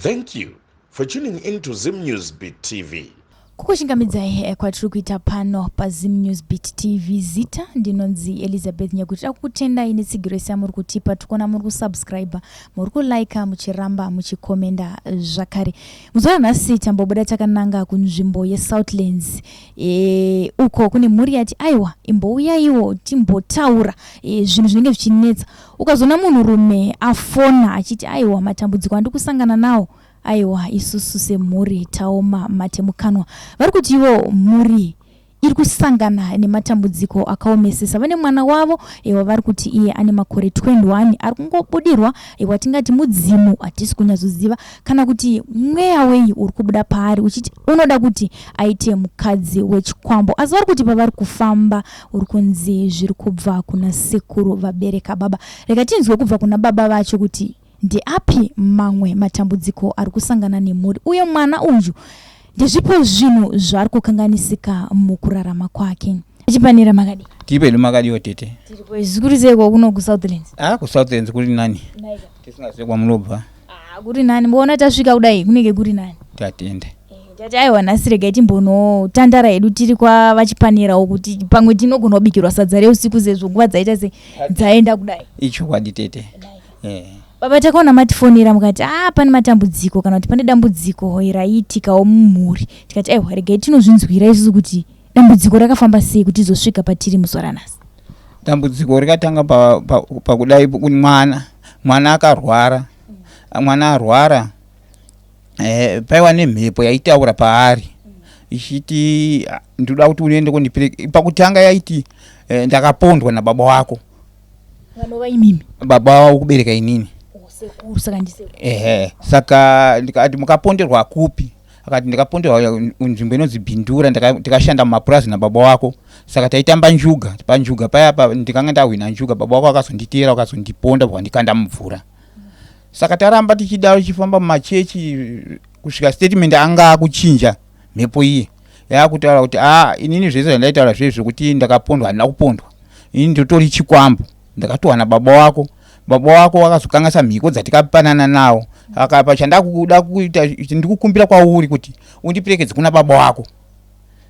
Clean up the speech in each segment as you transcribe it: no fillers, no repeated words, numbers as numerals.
Thank you for tuning in to Zim News Beat TV. Kukuchingamidzai eh, kwatiri kuita pano paZim News Beat TV. Zita ndinonzi Elizabeth Nyakuti. Takukutendai netsigiro yese yamuri kutipa. Tikuona muri kusubscribe, muri kulike, muchiramba muchikomenda zvakare. Muzuva ranhasi tambobuda takananga kunzvimbo yeSouthlands e, uko kune mhuri yati aiwa imbouyaiwo timbotaura e, zvinhu zvinenge zvichinetsa. Ukazoona munhurume afona achiti aiwa matambudziko andiri kusangana nawo aiwa isusu semhuri taoma mate mukanwa. Vari kuti ivo mhuri iri kusangana nematambudziko akaomesesa. Vane mwana wavo wavari kuti iye ane makore 21 ari kungobudirwa watingati mudzimu, hatisi kunyatsoziva kana kuti mweya wei uri kubuda paari uchiti unoda kuti aite mukadzi wechikwambo. Asi vari kuti pavari kufamba uri kunzi zviri kubva kuna sekuru vabereka baba. Rega tinzwe kubva kuna baba vacho kuti ndeapi mamwe matambudziko ari kusangana nemhuri uye mwana uyu ndezvipo zvinhu zvaari kukanganisika mukurarama kwake. Chipanera makadii? Tiri pedu makadiwo tete. Tiripo zvikuru seiko kuno kuSouthlands? Ah, kuSouthlands kuri nani. Tisingazive kwamunobva. Ah, kuri nani. Mboona tasvika kudai kunenge kuri nani. Tatenda. Tati aiwa nhasi regai timbonotandara hedu tiri kwavachipanerawo kuti pamwe tinogona kubikirwa sadza reusiku sezvo nguva dzaita se dzaenda kudai. Ichokwadi tete. Eh. Baba takaona matifonera mukati ah pane matambudziko kana kuti pane dambudziko raiitikawo mumhuri. Tikati aiwa regai tinozvinzwira isusu kuti dambudziko rakafamba sei kuti izosvika patiri muzuva ranhasi. Dambudziko rikatanga pakudai pa, pa mwana mwana akarwara mwana arwara eh, paiwa nemhepo yaitaura paari ichiti ah, ndinoda kuti uende kundipireka pakutanga yaiti eh, ndakapondwa nababa wako vanova imimi baba wavo kubereka inini oh, sekuru saka ndisekuru ehe saka ndikati mukaponderwa kupi akati ndikaponderwa nzvimbo inonzi bindura ndikashanda mumapurazi nababa wako saka taitamba njuga panjuga paya pa ndikanga ndahwina njuga baba wako akazonditeera akazondiponda vakandikanda mumvura saka taramba tichidaro tichifamba mumachechi kusvika statement anga akuchinja mhepo iye yakutaura kuti a ah, inini zvese zvandaitaura zve zvekuti ndakapondwa handina kupondwa ini ndotori chikwambo ndakatowana baba wako baba wako wakazokanganisa mhiko dzatikapanana nawo akapa chandakuda kuita ndikukumbira kwauri kuti undiperekedze kuna baba wako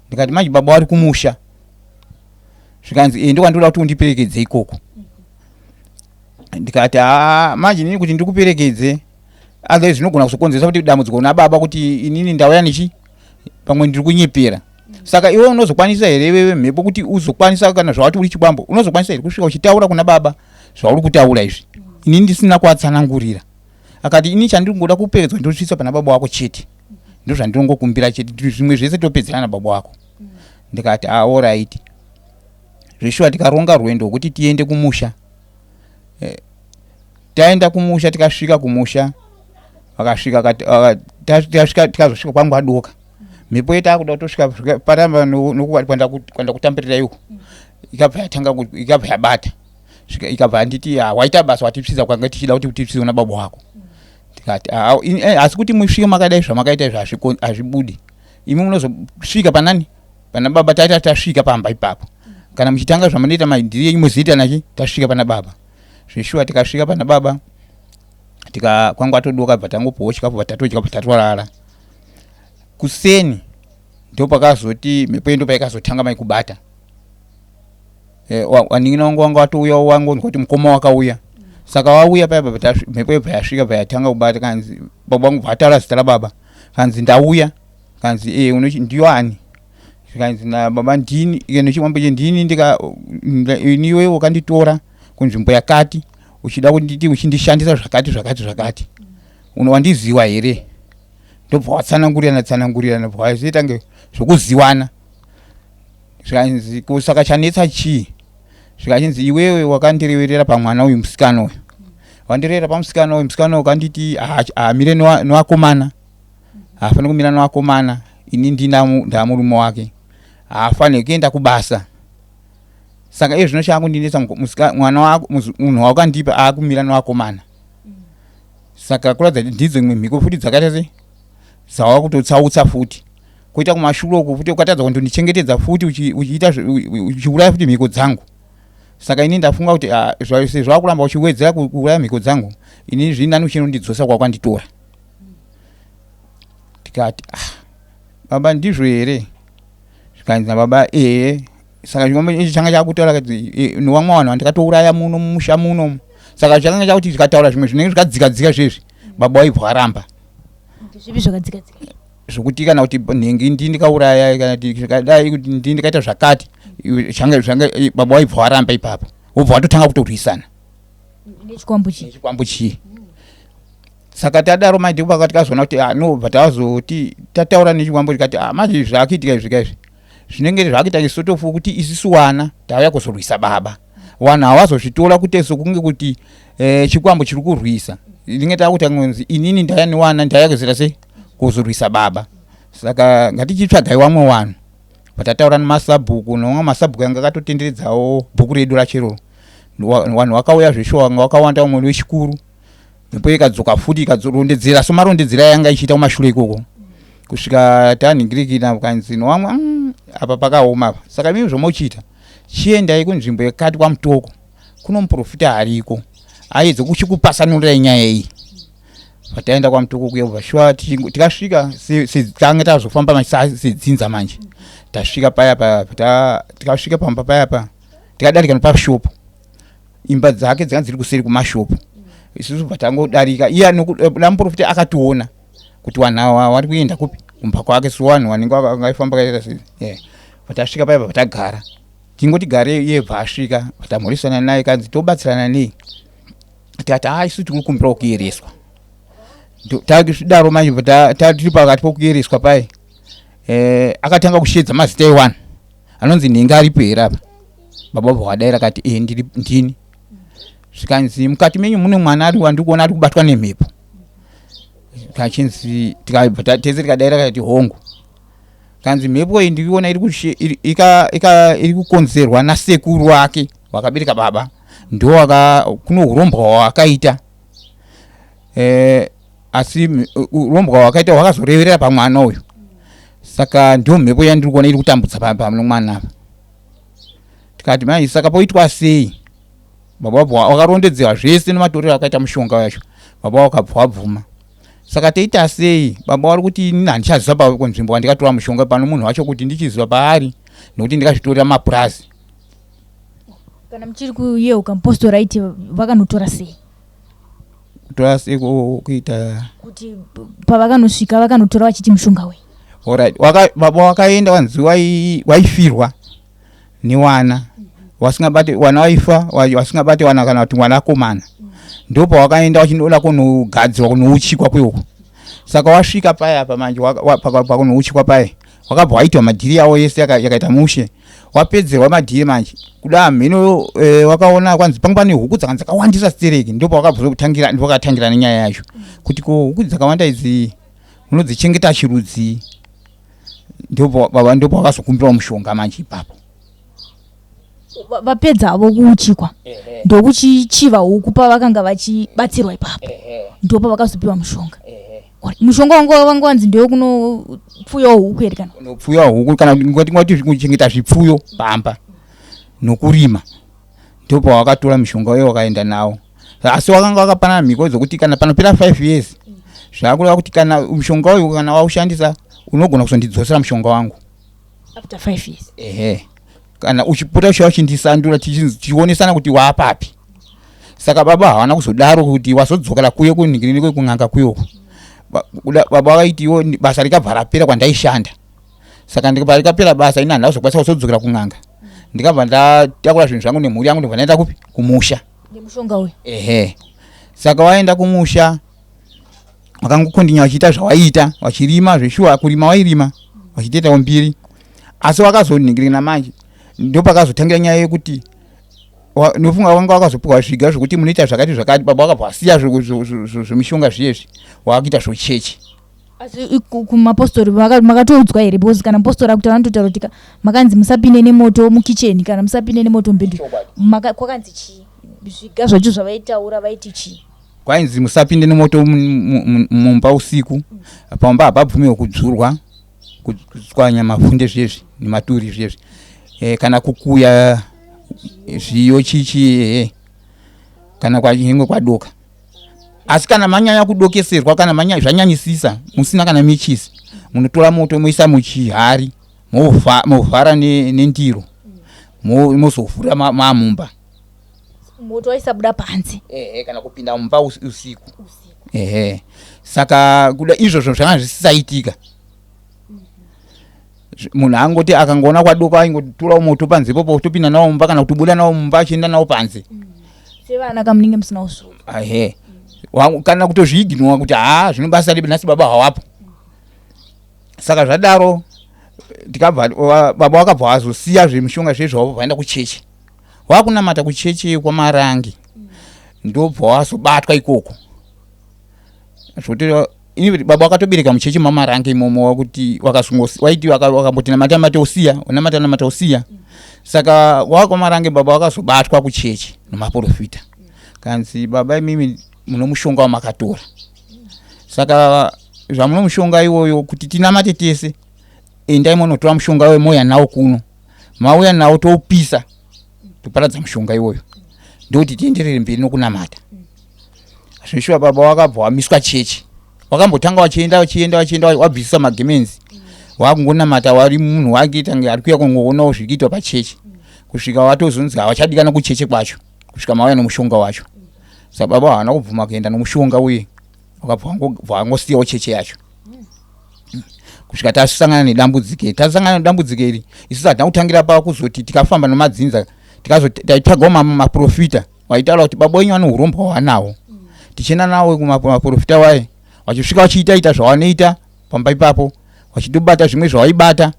ndikati manje baba wari kumusha zvikanzi e ndokwandoda kuti undiperekedze ikoko ndikati haa manje inini kuti ndikuperekedze otherwise zvinogona kuzokonzeresa kuti dambudziko kuna baba kuti inini ndauya nechi pamwe ndiri kunyepera saka iwe unozokwanisa here iwewe mhepo kuti uzokwanisa kana zvawati uri chikwambo unozokwanisa here kusvika uchitaura kuna baba zvauri kutaura izvi inini ndisina kuatsanangurira akati ini chandiri kungoda kuperekedzwa ndosvitsa pana baba wako chete ndozvandinongokumbira chete zvimwe zvese topedzerana nababa wako ndikati aoraiti ah, zveshuwa tikaronga rwendo rwekuti tiende kumusha eh, taenda kumusha tikasvika kumusha vakasvika tikasvika tikazosvika kwangu adoka mhepo yedu takuda kutosvika paramba kwanda kutambirira iko ikabva yatanga ikabva yabata svika ikabva yanditi ah, waita basa watipsidza kwanga tichida kuti utipsidze na baba wako tikati ah, eh, asi kuti musvike makadai zvamakaita izvo hazvibudi imi munozosvika panani pana baba taita tasvika pamba ipapo kana muchitanga zvamunoita madhiri yenyu moziita nachi tasvika pana baba zveshuwa tikasvika pana baba tika kwangu atodoka bva tangopuwa chikafu bva tatodya bva tatorara kuseni ndopakazoti mhepo yendo paikazotanga mai kubata eh, wanin'ina wangu wanga watouya wangonzwa kuti mukoma wakauya saka wauya paya baba mhepo yobva yasvika bva yatanga kubata kanzi baba wangu bva ataura zita rababa kanzi ndauya kanzi e eh, unochi ndiyo ani zvikanzi nababa ndini ike che ndini ndika ini iwe wakanditora kunzvimbo yakati uchida kunditi uchindishandisa zvakati zvakati zvakati unowandiziwa here ndobva watsanangurirana tsanangurirana bva wazoita nge zvokuziwana zvikanzi ko saka chanetsa chii zvikachinzi iwewe wakandireverera pamwana uyu musikana uyu wandirevera pamusikana uyu musikana uyu ukanditi haamire newakomana haafaniri kumira nevakomana ini ndamurume wake haafaniri kuenda kubasa saka iye zvino chaakundinetsa mwana wako munhu wakandipa aakumira nevakomana saka kuratidza kuti ndidzo imwe mhiko futi dzakaita se dzawakutotsautsa futi koita kumashure uko futi ukatadza kundondichengetedza futi uchiita uchiuraya futi mhiko dzangu saka ini ndafunga kuti ah, sezvo wakuramba uchiwedzera kuuraya mhiko dzangu ini zviri nani uchinondidzosa kwakanditora. Ndikati, ah, baba ndizvo here? Zvikanzi nababa, ehe. Saka chikwambo ichi changa chakutaura kuti e, nowamwe vanhu vandikatouraya muno mumusha muno. Saka chakanga chakuti chikataura zvimwe zvinenge zvakadzika dzika zvezvi, baba waibva waramba. Zvipi zvakadzika dzika? Zvokuti kana kuti nhingi ndi ndikauraya, kana kuti zvakadai, kuti ndi ndikaita zvakati, changa zvanga baba waibva waramba ipapo, wobva watotanga kutorwisana nechikwambo chii. Nechikwambo chii. Saka tadaro manje ndipo pakati tikazoona kuti ah, no, bva tazoti tataura nechikwambo tikati, ah, manje zvakuitika izvi kaizvi zvinenge zvakuita ngesotofu kuti isisu wana tauya kuzorwisa baba. Vanhu havazozvitora kuti sokunge kuti chikwambo chiri kurwisa, inenge takuti ngonzi inini ndaya newana ndaya kuzoita sei, kuzorwisa baba. Saka ngatichitsvagai wamwe vanhu. Patataura nemasabhuku, nomwe masabhuku anga akatotenderedzawo bhuku redu rachero, vanhu vakauya zveshuwa, vanga vakawanda, vamwe vechikuru. Mhepo ikadzoka futi ikarondedzera somarondedzera yanga ichiita kumashure ikoko kusvika tanhingirikina, ukanzi nowamwe, apa pakaoma apa. Saka imimi zvomochiita, chiendai kunzvimbo yakati kwaMutoko, kuno muprofita ariko aedze kuchikupasanurirai nyaya iyi. Pataenda kwaMutoko kuya, kubva shuwa tikasvika, tange tazofamba manje sedzinza manje. Tasvika paya pa tikasvika pamba paya pa tikadarika nepashopu, imba dzake dzanga dziri kuseri kumashopu. Isusu bva tangodarika, iye namuprofita akationa kuti vanhu ava vari kuenda kupi, kumba kwake. So vanhu vanenge vangaifamba kaita sei? Yeah. Patasvika paya, patagara tingoti gare, iye bva asvika, patamhoresana naye, kanzi tobatsirana nei? Tikati, ha, isu tiri kukumbirawo kuyereswa. Tadaro manje, tiri pakati pokuyereswa paye, akatanga kushedza mazita ewanhu anonzi nhingi aripo here apa? Baba bva wadaira kati, e, ndiri ndini. Zvikanzi, mukati menyu mune mwana ari wandiri kuona ari kubatwa nemhepo. Kachinzi tikabva tese tikadaira kati hongu. Kanzi mhepo iyi ndikuona iri kukonzerwa nasekuru wake wakabereka baba, ndo waka kuno urombwa hwawakaita, asi urombwa hwakaita hwakazoreverera pamwana uyu. Saka ndo mhepo yandiri kuona iri kutambudza pamwana apa. Tikati, mai, saka poitwa sei? Baba vabva wakarondedzerwa zvese nematorero akaita mushonga wacho. Baba wakabva wabvuma. Saka toita sei? Baba vari kuti, inini handichaziva pakunzvimbo wandikatora mushonga pano, munhu wacho kuti ndichiziva paari, nokuti ndikazvitorera mapurazi. Kana muchiri kuyeuka, mupostori aiti vakanotora sei? Kutora sei kuita kuti pavakanosvika vakanotora vachiti mushonga wei? Alright, baba wakaenda wanzi waifirwa newana wasingabate wana, waifa wasingabate wana kana kuti mwanakomana. Ndipo wakaenda wachinoda kunogadzirwa, kunouchikwa kweuko. Saka wasvika paya apa manje pakunouchikwa paya, wakabva waitwa madhiri avo yese yakaita mushe. Wapedzerwa madhiri manje kuda mhino, wakaona kwanzi panga pane huku dzakanga dzakawandisa stereki. Ndipo wakabva kutangira, ndipo wakatangira nenyaya yacho kuti ko huku dzakawanda idzi munodzichengeta chirudzii? Ndipo baba ndipo wakazokumbirawo mushonga manje ipapo. Vapedza havo kuuchikwa, ndokuchichiva huku pavakanga vachibatsirwa ipapo, ndo pavakazopiwa mushonga. Mushonga wanga wanga wanzi ndewekunopfuyawo huku here kana? Kunopfuya huku kana ngati kuchengeta zvipfuyo pamba nokurima. Ndipo pawakatora mushonga uyo wakaenda nawo, asi wakanga wakapanana mhiko dzokuti kana panopera 5 years, zvakureva kuti kana mushonga uyu kana waushandisa unogona kuzondidzosera mushonga wangu. After 5 years? Ehe, kana uchipota uchiva uchindisandura, tichionesana kuti waapapi. Saka baba havana kuzodaro kuti wazodzokera kuye kunhingirini kwekun'anga kuyoko. Baba vakaitiwo basa rikabva rapera kwandaishanda. Saka ndikabva rikapera basa, ini handina kuzokwanisa kuzodzokera kun'anga. Ndikabva ndatakura zvinhu zvangu nemhuri yangu, ndobva ndaenda kupi? Kumusha. Nemushonga uyu? Ehe. Saka waenda kumusha, wakangokondinya wachiita zvawaiita, wachirima zveshuwa, kurima wairima wachitoitawo mbiri. Asi wakazonhingirina manje, ndopakazotangira nyaya yekuti nofunga wanga wakazopiwa zviga zvokuti munoita zvakati zvakati. Baba wakabva wasiya zvemishonga zviyezvi, wakuita zvochechi. Asi kumapostori makatoudzwa here? Because kana mupostori akutaura, anototaura kuti makanzi musapinde nemoto mukicheni, kana musapinde nemoto mubedroom. Kwakanzi chii? Zviga zvacho zvavaitaura vaiti chii? Kwainzi musapinde nemoto mumba usiku, pamba hapabvumiwe kudzurwa, kutswanya mafunde zvezvi nematuri zvezvi, kana kukuya zviyo chichi, ehe, kana kwanyengwe kwadoka. Asi kana manyanya kudokeserwa, kana manya zvanyanyisisa, musina kana michisi, munotora moto moisa muchihari, movhara nendiro, mozovhura mamumba. Moto waisabuda panze. Ehe, kana kupinda mumba usiku. Ehe, saka kuda izvozvo zvanga zvisisaitika. Munhu angoti akangoona kwadoka aingotora moto panze ipopo, topinda nawo mumba kana kutobuda nawo mumba achienda nawo panze. Sevana kamunenge musina kusvuka. Ehe, kana kutozviignora kuti haa, zvino basa ripi, nhasi baba hawapo. Saka zvadaro tikabva baba wakabva wazosiya zvemishonga zvezvo, vaenda kuchechi, wakunamata kuchechi kwaMarangi. Ndobva wazobatwa ikoko zvokuti ini baba wakatobereka muchechi maMarange imomo, wakuti waiti wakamboti namata namata usiya, unamata namata usiya. Saka wakwaMarange baba wakazobatwa kuchechi nemaprofita, kanzi, "Baba imimi muno mushonga wamakatora, saka zvamuno mushonga iwoyo, kuti tinamate tese, endai munotora mushonga iwoyo, mouya nawo kuno. Mauya nawo, toupisa, toparadza mushonga iwoyo, ndokuti tienderere mberi nokunamata." Zveshuwa baba wakabva wamiswa chechi. Wakambotanga wachienda, wachienda, wachienda, wabvisisa magemenzi, wakungonamata, wari munhu wake tange ari kuya kungoonawo zviri kuitwa pachechi, kusvika watozonzi havachadikana kucheche kwacho kusvika mauya nomushonga wacho. Saka baba havana kubvuma kuenda nomushonga uye, wakabva wangosiyawo cheche yacho kusvika tasangana nedambudziko iri. Tasangana nedambudziko iri, isusu hatina kutangira pakuzoti tikafamba nomadzinza, taitsvagawo maprofita waitaura kuti baba wenyu vane urombwa hwanawo. Tichienda nawo kumaprofita waye, vachisvika vachiita ita zvavanoita pamba ipapo, vachitobata zvimwe zvavaibata,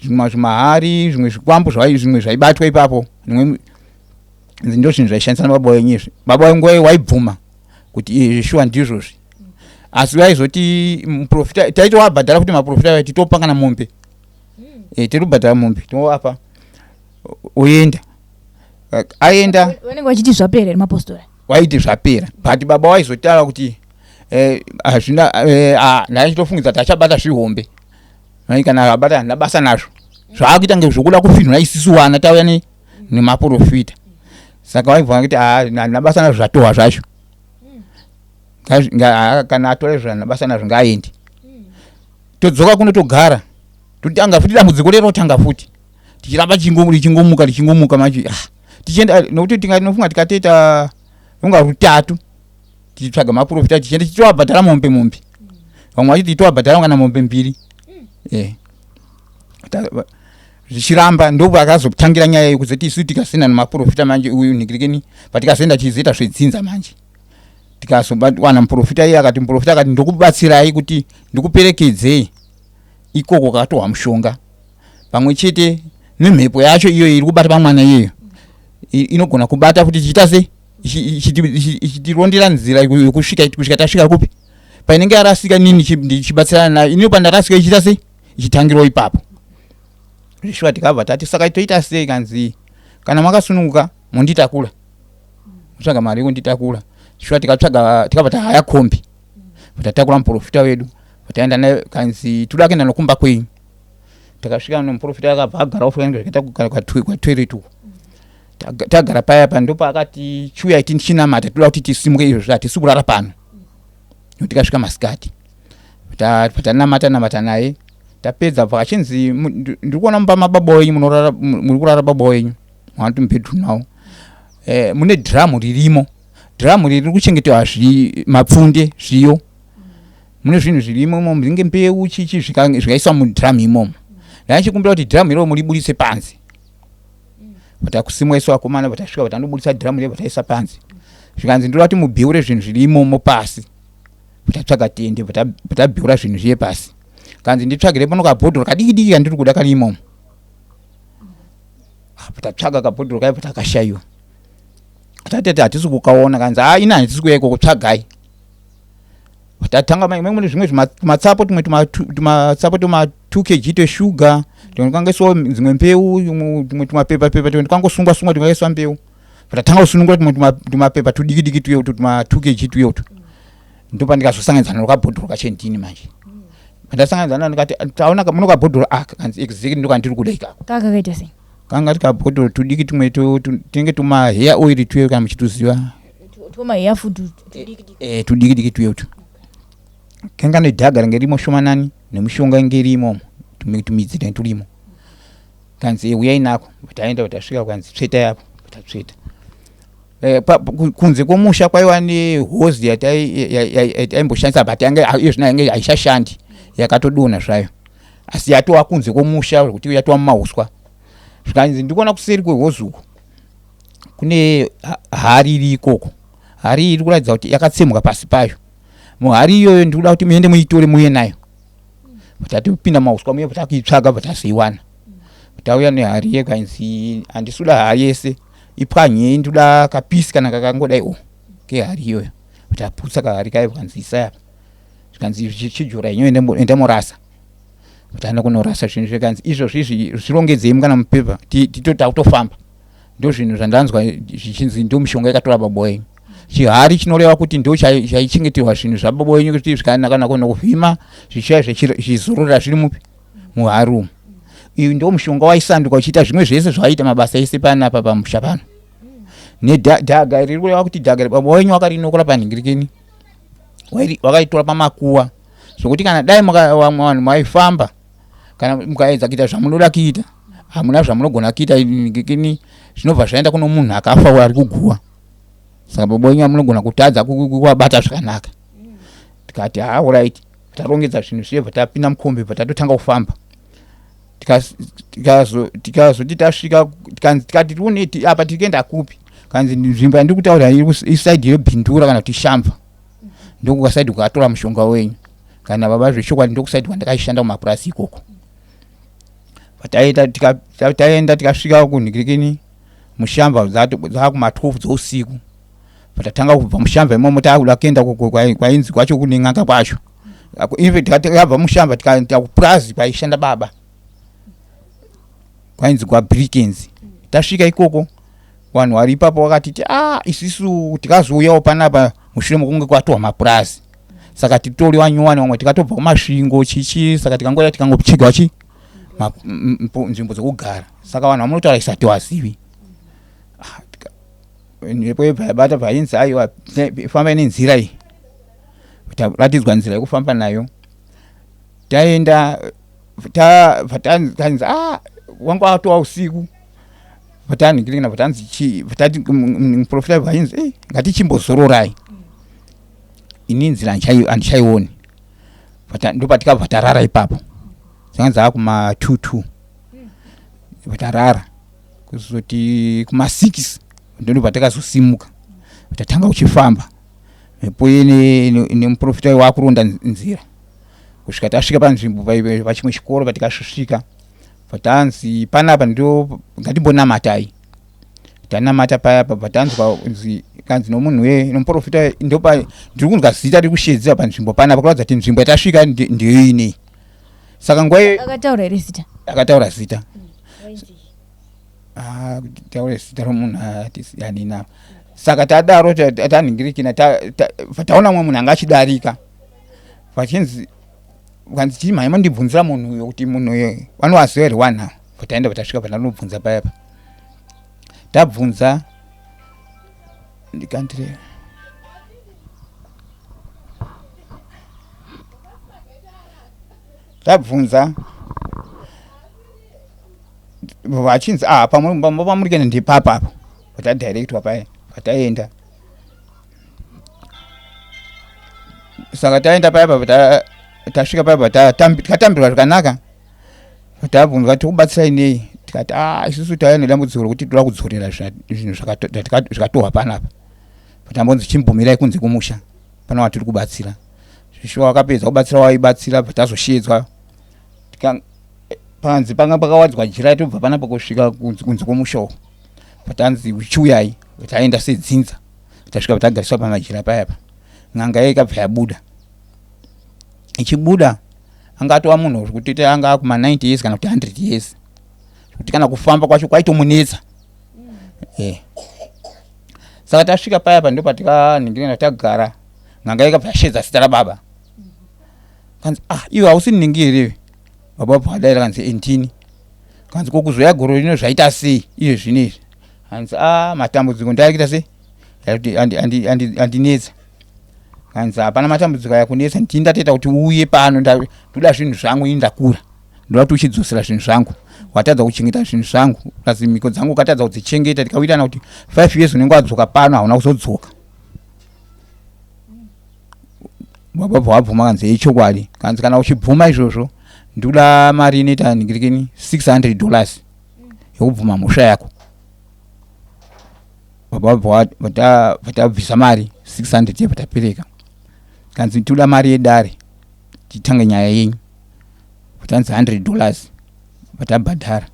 zvimwe zvimahari, zvimwe zvikwambo, zvimwe zvaibatwa ipapo. Ndo zvinhu zvaishandisa nababa wenyu izvi. Baba wengu waibvuma kuti izvi shuwa ndizvozvi, asi vaizoti muprofita taitovabhadhara kuti maprofita vaya titopa kana mombe. Tiri kubhadhara mombe, tovapa, oenda, aenda. Vanenge vachiti zvapera here mapostori? Waiti zvapera, but baba waizotaura kuti hazvina. Ndaichitofungidza kuti achabata zvihombe. Mai kana abata, handina basa nazvo, zvaakuita ngezvokuda kufinhura isisu wana tauya nemaprofita. Saka waibva kuti, "Ah, handina basa nazvo, zvatohwa zvacho. Kana atora izvo, handina basa nazvo, ngaaende." Todzoka kuno, togara, totanga futi dambudziko rero, tanga futi tichiramba richingomuka, richingomuka manje. Ah, tichienda nokuti tinofunga tikatoita unga rutatu tichitsvaga maprofita, tichienda tichitovabhadhara mombe, mombe vamwe vacho tichitovabhadhara kana mombe mbiri. Zvichiramba, ndo akazotangira nyaya yekuzoti isu tikasiyana nemaprofita manje, uyu nhikirikeni, patikazoenda tichizoita zvedzinza manje, tikazowana muprofita. Iye akati, muprofita akati, "Ndokubatsirai kuti ndikuperekedzei ikoko kakatohwa mushonga, pamwe chete nemhepo yacho iyoyo iri kubata pamwana iyeyo, inogona kubata kuti tichiita sei, ichitirondera nzira yekusvika kusvika tasvika kupi painenge yarasika. Inini ndichibatsirana nayo, inini pandarasika ichiita sei, ichitangirawo ipapo." Zvishuwa tikabva tati, "Saka toita sei?" Kanzi, "Kana makasununguka, munditakura, mutsvaga mari yekunditakura." Shuwa tikatsvaga, tikabva tahaya kombi, tatakura muprofita wedu, taenda naye. Kanzi, "Toda kuenda nokumba kwenyu." Takasvika nomuprofita, akabva agara zvakaita kwatoilet uko. Tagara paya pa, ndopaakati, "Chiuyai tichinamata, toda kuti tisimuke izvozvo, hatisi kurara pano." Tikasvika masikati, patanamata namata naye, tapedza, pakachinzi, "Ndiri kuona mumba mababa wenyu munorara, muri kurara baba wenyu mwanoti mubedroom nawo, mune dhiramu ririmo. Dhiramu riri kuchengetewa mapfunde, zviyo. Mune zvinhu zvirimo imomo, zvinge mbeu, chichi, zvikaiswa mudhiramu imomo. Ndaichikumbira kuti dhiramu iroro muriburitse panze." Vatakusimwa isu vakomana, vatasvika, vatandobudisa dhiramu riya, vataisa panze. Zvikanzi, "Ndoda kuti mubheure zvinhu zviri imomo pasi." Vatatsvaga tende, vatabheura zvinhu zviye pasi. Kanzi, "Nditsvagire pano kabhodhoro kadiki diki kandiri kuda kari imomo." Ah, tatsvaga kabhodhoro kaya, takashayiwa. Tatati hatisi kukaona. Kanzi, "Ha, ini handisi kuuya ikoko, tsvagai." Tatanga mune zvimwe tumatsapo, tumwe tumatsapo tuma 2 kg tweshuga, tumwe twangaiswawo dzimwe mbeu, tumwe tumapepa pepa, tumwe twangosungwa sungwa twakaiswa mbeu. Tatanga kusunungura tumwe tumapepa tudiki diki tuye utu, tuma 2 kg tuye utu. Ndopandikazosanganidzana nokabhodhoro kachendini manje. Pandasanganidzana ndikati, "Taona muno kabhodhoro aka." Kanzi, "Exactly, ndokandiri kuda ikako." Kaka kakaita sei? Kanga tikabhodhoro tudiki tumwe tinenge tuma hair oil tuye, kana muchituziva. Eh, tudiki diki tuye utu kanga nedhaga ringe rimo shomanani nemishonga inge irimo tumidzi tinge turimo. Kanzi eh, uyai nako. Taenda tasvika kanzi tsveta yapo, tatsveta. Eh, kunze kwomusha kwaiva nehozi yataimboshandisa but yanga iyo zvino yange haichashandi, yakatodonha zvayo, asi yatova kunze kwomusha zvekuti yatova mumauswa. Zvikanzi ndikuona kuseri kwehozi uko kune hari iri ikoko. Hari iyi iri kuratidza kuti yakatsemuka pasi payo. Muhari iyoyo ndikuda kuti muende muitore muuye nayo. Tatopinda mauswa muye takuitsvaga bva tazoiwana. Tauya nehari iye, kainzi handisi kuda hari yese, ipwanyei, ndoda kapisi kana kakangodai o kehari iyoyo. Taputsa kahari kayo, kanzi isai apa. Zvikanzi chijora inyo, enda morasa. Taenda kunorasa zvinhu. Zvikanzi izvozvi izvi zvirongedzei kana mupepa, takutofamba. Ndo zvinhu zvandanzwa zvichinzi ndo mishonga yakatora baba wenyu. Chihari chinoreva kuti ndo chaichengeterwa zvinhu zvababa wenyu, kuti zvikanaka nokuvhima zvichiya zvichizorora zviri mupi muhari umu. Uyu ndo mushonga waisanduka uchiita zvimwe zvese zvaiita mabasa ese panapa pamusha pano. Nedhaga riri kureva kuti dhaga baba wenyu wakarinokora panhingirikini, wakaitora pamakuwa, zvokuti kana dai vamwe vanhu maifamba kana mukaedza kuita zvamunoda kuita, hamuna zvamunogona kuita kini, zvinobva zvaenda kuno munhu akafa ari kuguwa. Saka baba wenyu amunogona kutadza kuvabata zvakanaka. Tikati ha, alright. Tarongedza zvinhu zviye, bva tapinda mukombi, bva tatotanga kufamba. Tikazoti tasvika, tikati tione apa tiri kuenda kupi. Kanzi nzvimbo yandiri kutaura iri iside yeBindura kana kuti Shamva, ndokukasaidi kukatora mushonga wenyu. Kana baba zvechokwadi, ndokusaidi kwandakaishanda kumapurasi ikoko. Taenda tikasvika kunhikirikini muShamva dzakuma 12 dzousiku. Patatanga kubva muShamva imomo, takuda kuenda kwainzi kwacho kune n'anga kwacho. Even tikabva muShamva tikaenda kupurazi kwaishanda baba, kwainzi kwaBrikens. Tasvika ikoko, vanhu vari ipapo vakatiti a isisu tikazouyawo panapa mushure mekunge kwatohwa mapurazi, saka titori vanyowani, vamwe tikatobva kuMasvingo chichi, saka tikangoya tikangochigwa chi nzvimbo dzekugara, saka vanhu vamunotaura isati wazivi. Ah, mhepo yebva yabata, bvainzi aiwa, fambai nenzira iyi. Taratidzwa nzira yekufamba nayo. Taenda, bvatanzi a wanga watova usiku. Bvatanhingirikina, bvatanzi chi bvatati muprofita bvainzi ei, ngatichimbozororai, ini nzira handichaioni. Ndopatikabva tarara ipapo, dzanga dzaa kuma 2 2. Tarara kuzoti kuma 6 ndobva takazosimuka, tatanga kuchifamba, mhepo nemuprofita wakuronda nzira kusvika tasvika panzvimbo pachimwe chikoro. Patikasvika patanzi panapa ndo ngatimbonamatai. Tanamata paya pa patanzwa nzi kanzi nomunhu we nomuprofita, ndopa ndiri kunzwa zita riri kushedzera panzvimbo panapa, kuratidza kuti nzvimbo yatasvika ndiyo inei. Saka nguva iyo Akataura here zita? Akataura zita. Ah, taure zita romunhu hanina. Saka tadaro tanhingirikina, taona mumwe munhu anga achidarika, vachinzi kanzi chimhai mondibvunzira munhu uyo kuti munhu uyo vanowaziva here wanhu. Taenda, tasvika pandanobvunza payapa, tabvunza ndikandire tabvunza, vachinzi ah, pamwe pamuri kuenda ndepapa apo. Patadirectwa paya pataenda, saka taenda paya pa tasvika paya, tikatambirwa zvakanaka. Tabvunzwa tikubatsirai nei, tikati a ah, isusu tauya nedambudziko rokuti toda kudzorera zvinhu zvikatohwa panapa. Patambonzi chimbomirai kunze kumusha, pana watiri kubatsira. Zvishuwa wakapedza kubatsira waibatsira, patazoshedzwa panzi panga pakawadzwa jira tobva panapa kusvika kunze kwomusha uko. Patanzi chiuyai, taenda sedzinza, tasvika patagariswa pamajira payapa. N'anga iye ikabva yabuda. Ichibuda anga atova munhu zvekuti anga akuma 90 years kana kuti 100 years, zvekuti kana kufamba kwacho kwaitomunetsa. Saka tasvika paya pa ndopatikaningirina tagara, n'anga ikabva yashedza zita rababa, kanzi ah, iwe hausi ningi here? Baba bva kanzi endini. Kanzi ko kuzoya gore rino zvaita sei iye zvino izvi? Hanzi a ah, matambudziko ndaikuita sei. Andinetsa. Kanzi hapana matambudziko aya kunetsa, ndini ndatoita kuti uuye pano. Ndoda zvinhu zvangu, ini ndakura, ndoda kuti uchidzosera zvinhu zvangu. Watadza kuchengeta zvinhu zvangu, plus mhiko dzangu ukatadza kudzichengeta. Tikawirirana kuti 5 years unenge wadzoka pano, hauna kuzodzoka. Baba bva wabvuma. Kanzi ichokwadi. Kanzi kana uchibvuma izvozvo, ndoda mari inoita ningirikini $600 yokubvuma mhosva yako. Baba bva vatabvisa mari 600 yebva tapereka. Kanzi toda mari yedare titange nyaya yenyu. Vatanzi $100, vatabhadhara.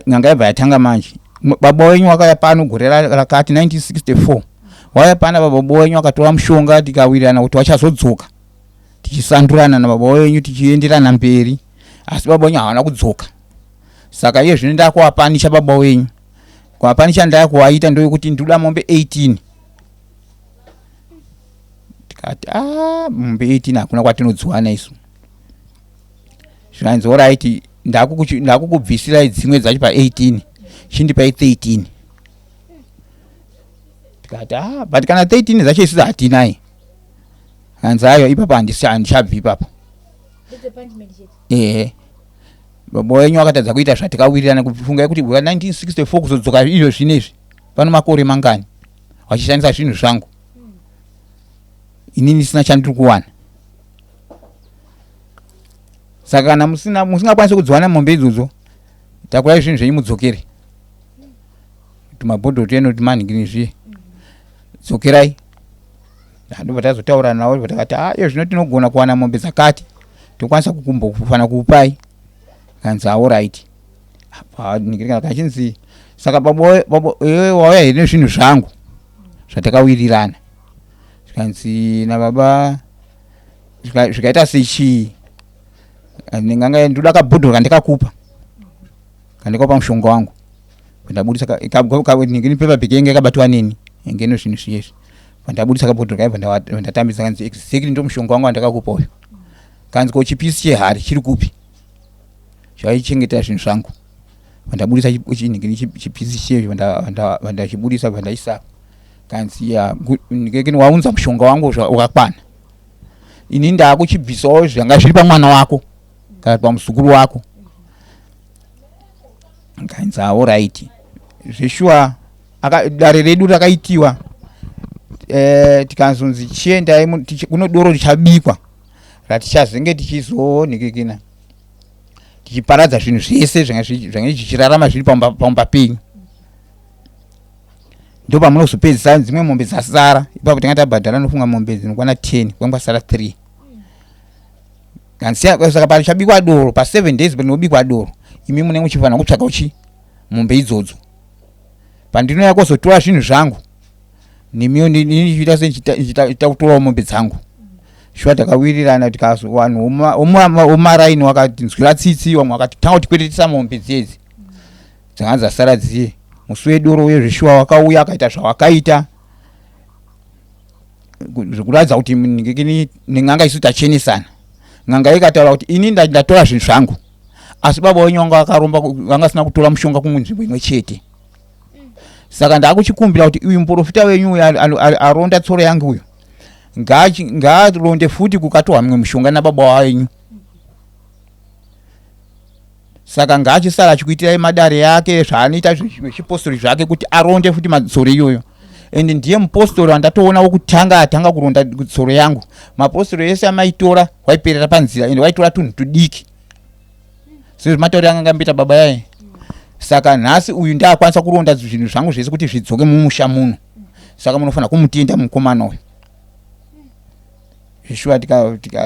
N'anga yabva yatanga manje. Baba wenyu wakaya pano gore rakati 1964, waya pana baba wenyu akatora mushonga, tikawirirana kuti wachazodzoka tichisandurana nababa wenyu, tichienderana mberi, asi baba wenyu havana kudzoka. Saka iye zvino ndakuvapanisha baba wenyu. Kuvapanisha ndakuvaita ndoyekuti ndoda mombe 18. Tikati a ah, mombe 18 hakuna kwatinodziwana isu. Zvikanzi alright, ndakukubvisirai dzimwe dzacho pa18, chindipai 13. Tikati ah, but kana 13 dzacho isusu hatinai. Hanzi ayo ipapo handichabvi ipapo. Ehe, baba wenyu akatadza kuita zvatikawirirana. Kufungai kuti 1964 kuzodzoka izvo zvinezvi pano makore mangani vachishandisa zvinhu zvangu, inini sina chandiri kuwana. Saka kana musina musingakwanisi kudziwana mombe idzodzo, takurai zvinhu zvenyu mudzokere, tumabhodhoro twenu tumanhingini zviye, dzokerai. Ndobva tazotaura navo, takati a iyo zvino tinogona kuwana mombe dzakati, tokwanisa kukumbofana kuupai. Kanzi alright. Kachinzi saka baba iwe wauya here nezvinhu zvangu zvatakawirirana? Zvikanzi nababa zvikaita sechii, ndinganga ndoda kabhodhoro kandikakupa, kandikakupa mushonga wangu. Ndabudisa ningini paper bag yenge yakabatwa neni ngeno zvinhu zviyezvi, pandabudisa kabhodhoro kaibva ndatambidza. Kanzi exactly ndo mushonga wangu wandakakupa uyu. Kanzi ko chipisi chehari chiri kupi chaichengeta zvinhu zvangu? Vandabudisa chinhingini chipisi chiyezvo, vandachibudisa, vandaisa. Kanzi ya ndikekeni waunza mushonga wangu wakakwana, ini ndakuchibvisawo zvanga zviri pamwana wako kana pamuzukuru wako. Kanzi alright. Zveshuwa dare redu rakaitiwa, tikazonzi chiendai kuno doro richabikwa ratichazenge tichizonhikikina tichiparadza zvinhu zvese zvange zvichirarama zviri pamba penyu. Ndo pamunozopedzisa dzimwe mombe dzasara ipapo. Tinga tabhadhara nofunga mombe dzinokwana 10, kwanga kwasara 3. Saka pachabikwa doro pa7 days panobikwa doro, imi munenge muchifanira kutsvaga uchi mombe idzodzo. Pandinouya kuzotora zvinhu zvangu, nemiwo ndichiita sendichita kutorawo mombe dzangu. Shuwa takawirirana, vanhu womaraini wakatinzwira tsitsi, vamwe vakatitanga kutikweretesa mombe dzedzi dzanga dzasara dziye. Musi wedoro uye zveshuwa wakauya akaita zvawakaita zvekuratidza kuti nen'anga isu tachenesana. N'anga ikataura kuti ini ndatora zvinhu zvangu, asi baba wenyu vanga vakaromba, vanga asina kutora mushonga kumwe nzvimbo imwe chete. Saka ndakuchikumbira kuti uyu muprofita wenyu uyu aronda tsoro yangu uyu ngaaronde futi kukatorwa mimwe mishonga nababa wenyu. Saka ngaachisara achikuitirai madare ake zvaanoita zvechipostori zvake, kuti aronde futi madzoro iyoyo. And ndiye mupostori wandatoona wokutanga atanga kuronda tsoro yangu. Mapostori ese amaitora waiperera panzira, ende waitora tunhu tudiki sezvimatauri anga ngamboita baba yaye. Saka nhasi uyu ndaakwanisa kuronda zvinhu zvangu zvese kuti zvidzoke mumusha muno, saka munofanira kumutenda mukomana uyu. Shuwa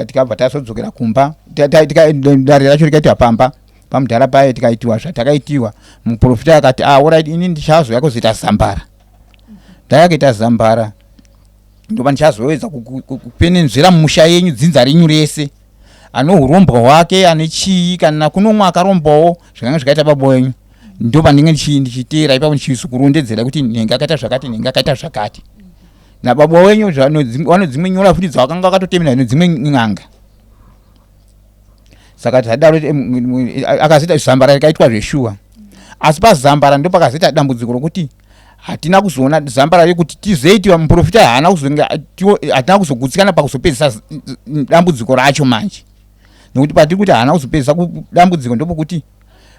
tikabva tazodzokera kumba. Dare racho rikaitwa pamba pamudhara paye, tikaitiwa zvatakaitiwa. Muprofita akati ah, alright, ini ndichazouya kuzoita zambara. Ndayakaita zambara, ndoba ndichazoedza kupenenzvera mumusha yenyu, dzinza renyu rese, ane urombwa hwake, ane chii, kana kunomwe akarombawo zvakanga zvikaita baba wenyu, ndo pandinge ndichiteera ipapo ndichizokurondedzera kuti nhingi akaita zvakati, nhingi akaita zvakati nababa wenyu. Vano dzimwe nyora futi dzavakanga vakatotemera nedzimwe n'anga. Saka zvadaro akazoita zambara rikaitwa zveshuwa, asi pazambara ndo pakazoita dambudziko rokuti Hatina kuzoona zambara rekuti tizoitiwa muprofita, haana kuzonge, hatina kuzogutsikana pakuzopedzisa dambudziko racho manje, nekuti patiri kuti haana kuzopedzisa dambudziko ndopokuti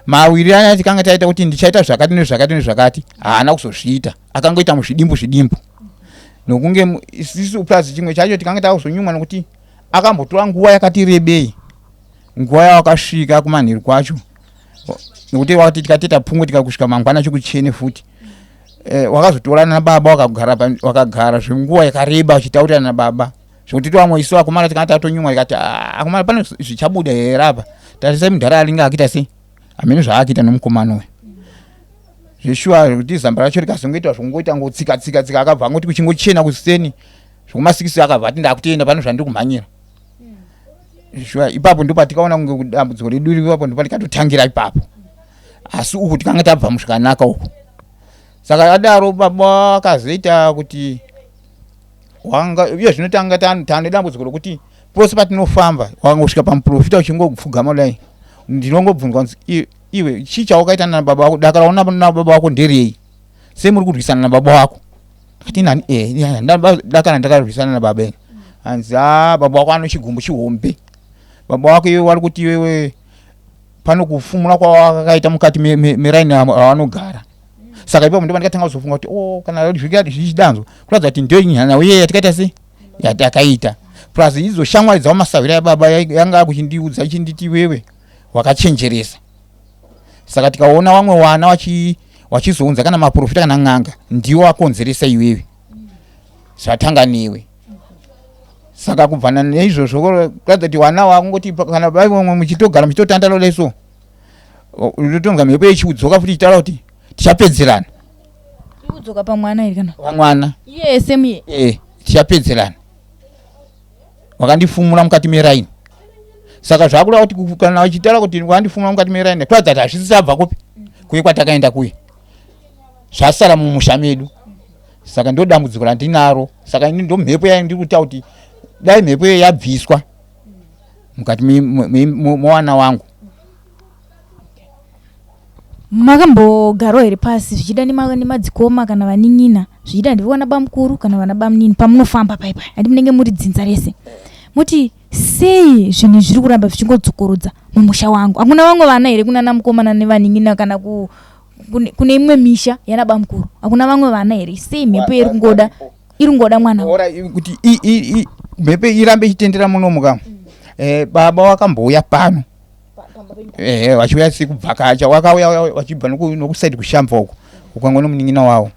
mawiri aya tikanga taita kuti ndichaita zvakati nezvakati nezvakati, haana kuzozviita, akangoita muzvidimbu zvidimbu. Nokunge isisu plus chimwe chacho tikanga takuzonyumwa nokuti akambotora nguva yakati rebei, nguva yawakasvika kumanheru kwacho, nokuti wakati tikateta pfungwe tikakusvika mangwana chikuchene futi. Wakazotorana nababa, wakagara wakagara zvenguva yakareba achitaurirana nababa, zvekuti vamwe isu akomana tikanga tatonyumwa, tikati, ah, akomana, pane zvichabuda here apa? Tarisai mudhara aringe akuita sei, hamene zvaakuita nomukomana uyu zveshuwa. Kuti zamba racho rikazongoita zvokungoita ngotsika tsika tsika, akabva angoti kuchingochena kuseni zvokumasikisi, akabva ati ndakutoenda pano zvandiri kumhanyira shuwa. Ipapo ndo patikaona kunge dambudziko redu riri ipapo, ndo patikatotangira ipapo. Asi uku tikanga tabva muzvakanaka uku. Saka adaro baba akazoita kuti wanga iye zvino tanga tane dambudziko rokuti pose patinofamba wangosvika pamuprofita uchingopfugama kudai, ndinongobvunzwa kunzi, iwe chii chawakaita nababa wako? Daka rauna nababa wako nderei? Sei muri kurwisana nababa wako? Ndakati, nani? Daka randakarwisana nababa ene? Hanzi, a baba wako ano chigumbu chihombe. Baba wako iwe wari kuti iwewe pano kufumura kwawakaita mukati meraini avanogara. Saka ipapo ndipo ndikatanga kuzofunga kuti, o oh, kana zvichidanzwa kuratidza kuti ndio nyanya uye yatikaita sei yatakaita, plus idzo shamwari dzavo masahwira yababa yanga akuchindiudza ichinditi, iwewe wakachenjeresa. Saka tikaona vamwe wana wachizounza kana maprofita kana n'anga, ndiwo akonzeresa iwewe, zvatanga newe. Saka kubvana neizvozvo kuratidza kuti wana wakungoti kana vaimwe muchitogara muchitotandara kudai, so unotonga mhepo yechiudzoka futi ichitaura kuti tichapedzerana. Kudzoka pamwana here kana pamwana? Iye same. Eh, tichapedzerana, wakandifumura mukati meraini. Saka zvakureva kuti kana vachitaura kuti wakandifumura mukati meraini, kuratidza kuti hazvisi tabva kupi kuye kwatakaenda kuye, zvasara mumusha medu. Saka ndo dambudziko randinaro. Saka ini ndo mhepo yayo ndiri kutaura kuti dai mhepo iyo yabviswa mukati mewana wangu. Makambogarawo here pasi, zvichida nemadzikoma kana vanin'ina, zvichida ndivo vana bamukuru kana vana bamunini, pamunofamba pai pai, handi munenge muri dzinza rese, muti sei zvinhu zviri kuramba zvichingodzokorodza mumusha wangu? Hakuna vamwe vana here kunana mukomana nevanin'ina kana ku, kune, kune imwe misha yana bamukuru? Hakuna vamwe vana here? Sei mhepo iri kungoda, iri kungoda mwana? Ora kuti mhepo irambe ichitendera munomu ka. Baba wakambouya pano, ehe, vachiuya sekubvakacha, wakauya vachibva nokusaidi kushamba uko ukanga nomunin'ina wavo.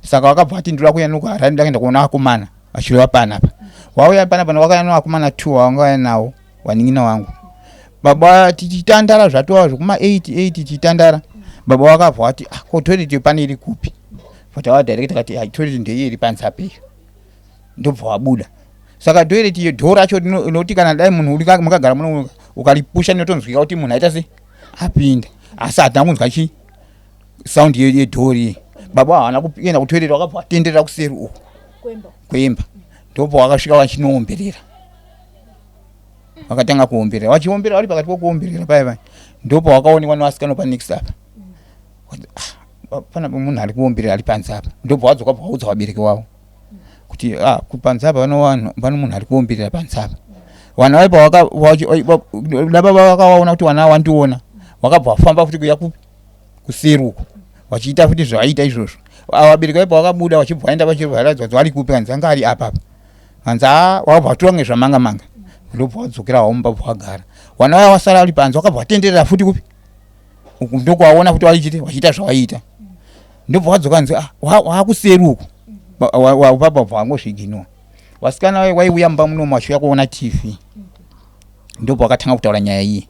Saka wakabva ati ndoda kuuya nokuHarare, ndakaenda kuona vakomana vachireva panapa. Wauya panapa, wakauya nevakomana two wavanga nawo vanin'ina wangu. Baba tichitandara zvatova zvekuma 8 8 tichitandara, baba wakabva wati, ah, ko toilet pane iri kupi? But awa direct akati, ah, toilet ndeiyi iri panze apa iyo. Ndobva wabuda. Saka toilet iyo dhoo racho rinoti kana dai munhu uri makagara muno ukaripusha rinotonzwika kuti munhu aita sei apinda, asi hatina kunzwa chi sound yedhoo riye. Baba havana kuenda kutoilet, wakabva watenderera kuseri uku kwemba, ndobva wakasvika vachinoomberera, vakatanga kuomberera, vachiomberera, vari pakati pokuomberera paya paya, ndopa wakaonekwa nevasikana panext apa. Ah, pana munhu ari kuomberera ari panze apa. Ndobva wadzoka, bva waudza vabereki wavo kuti, ah, kupanze apa pano vanhu, pano munhu ari kuomberera panze apa. Vana vaipa baba vakavaona kuti vana wandiona, wakabva wafamba futi kuya kupi kuseri uko, vachiita futi zvavaita izvozvo. Vabereki vaipa vakabuda vachibva vaenda vachiradzwa kuti vari kupi, kanzi anga ari apa apa, kanzi a wakabva watora kunge zvamanga manga, ndobva wadzokera wamumba, bva wagara. Wana vaya wasara vari panze wakabva watenderera futi kupi uku, ndokuvaona kuti varichiti vachiita zvavaiita, ndobva wadzoka nzi, ah, waakuseri uku baba, bva wangozviginwa. Vasikana waiuya mumba munomu vachiuya kuona TV, ndobva wakatanga kutaura nyaya iyi,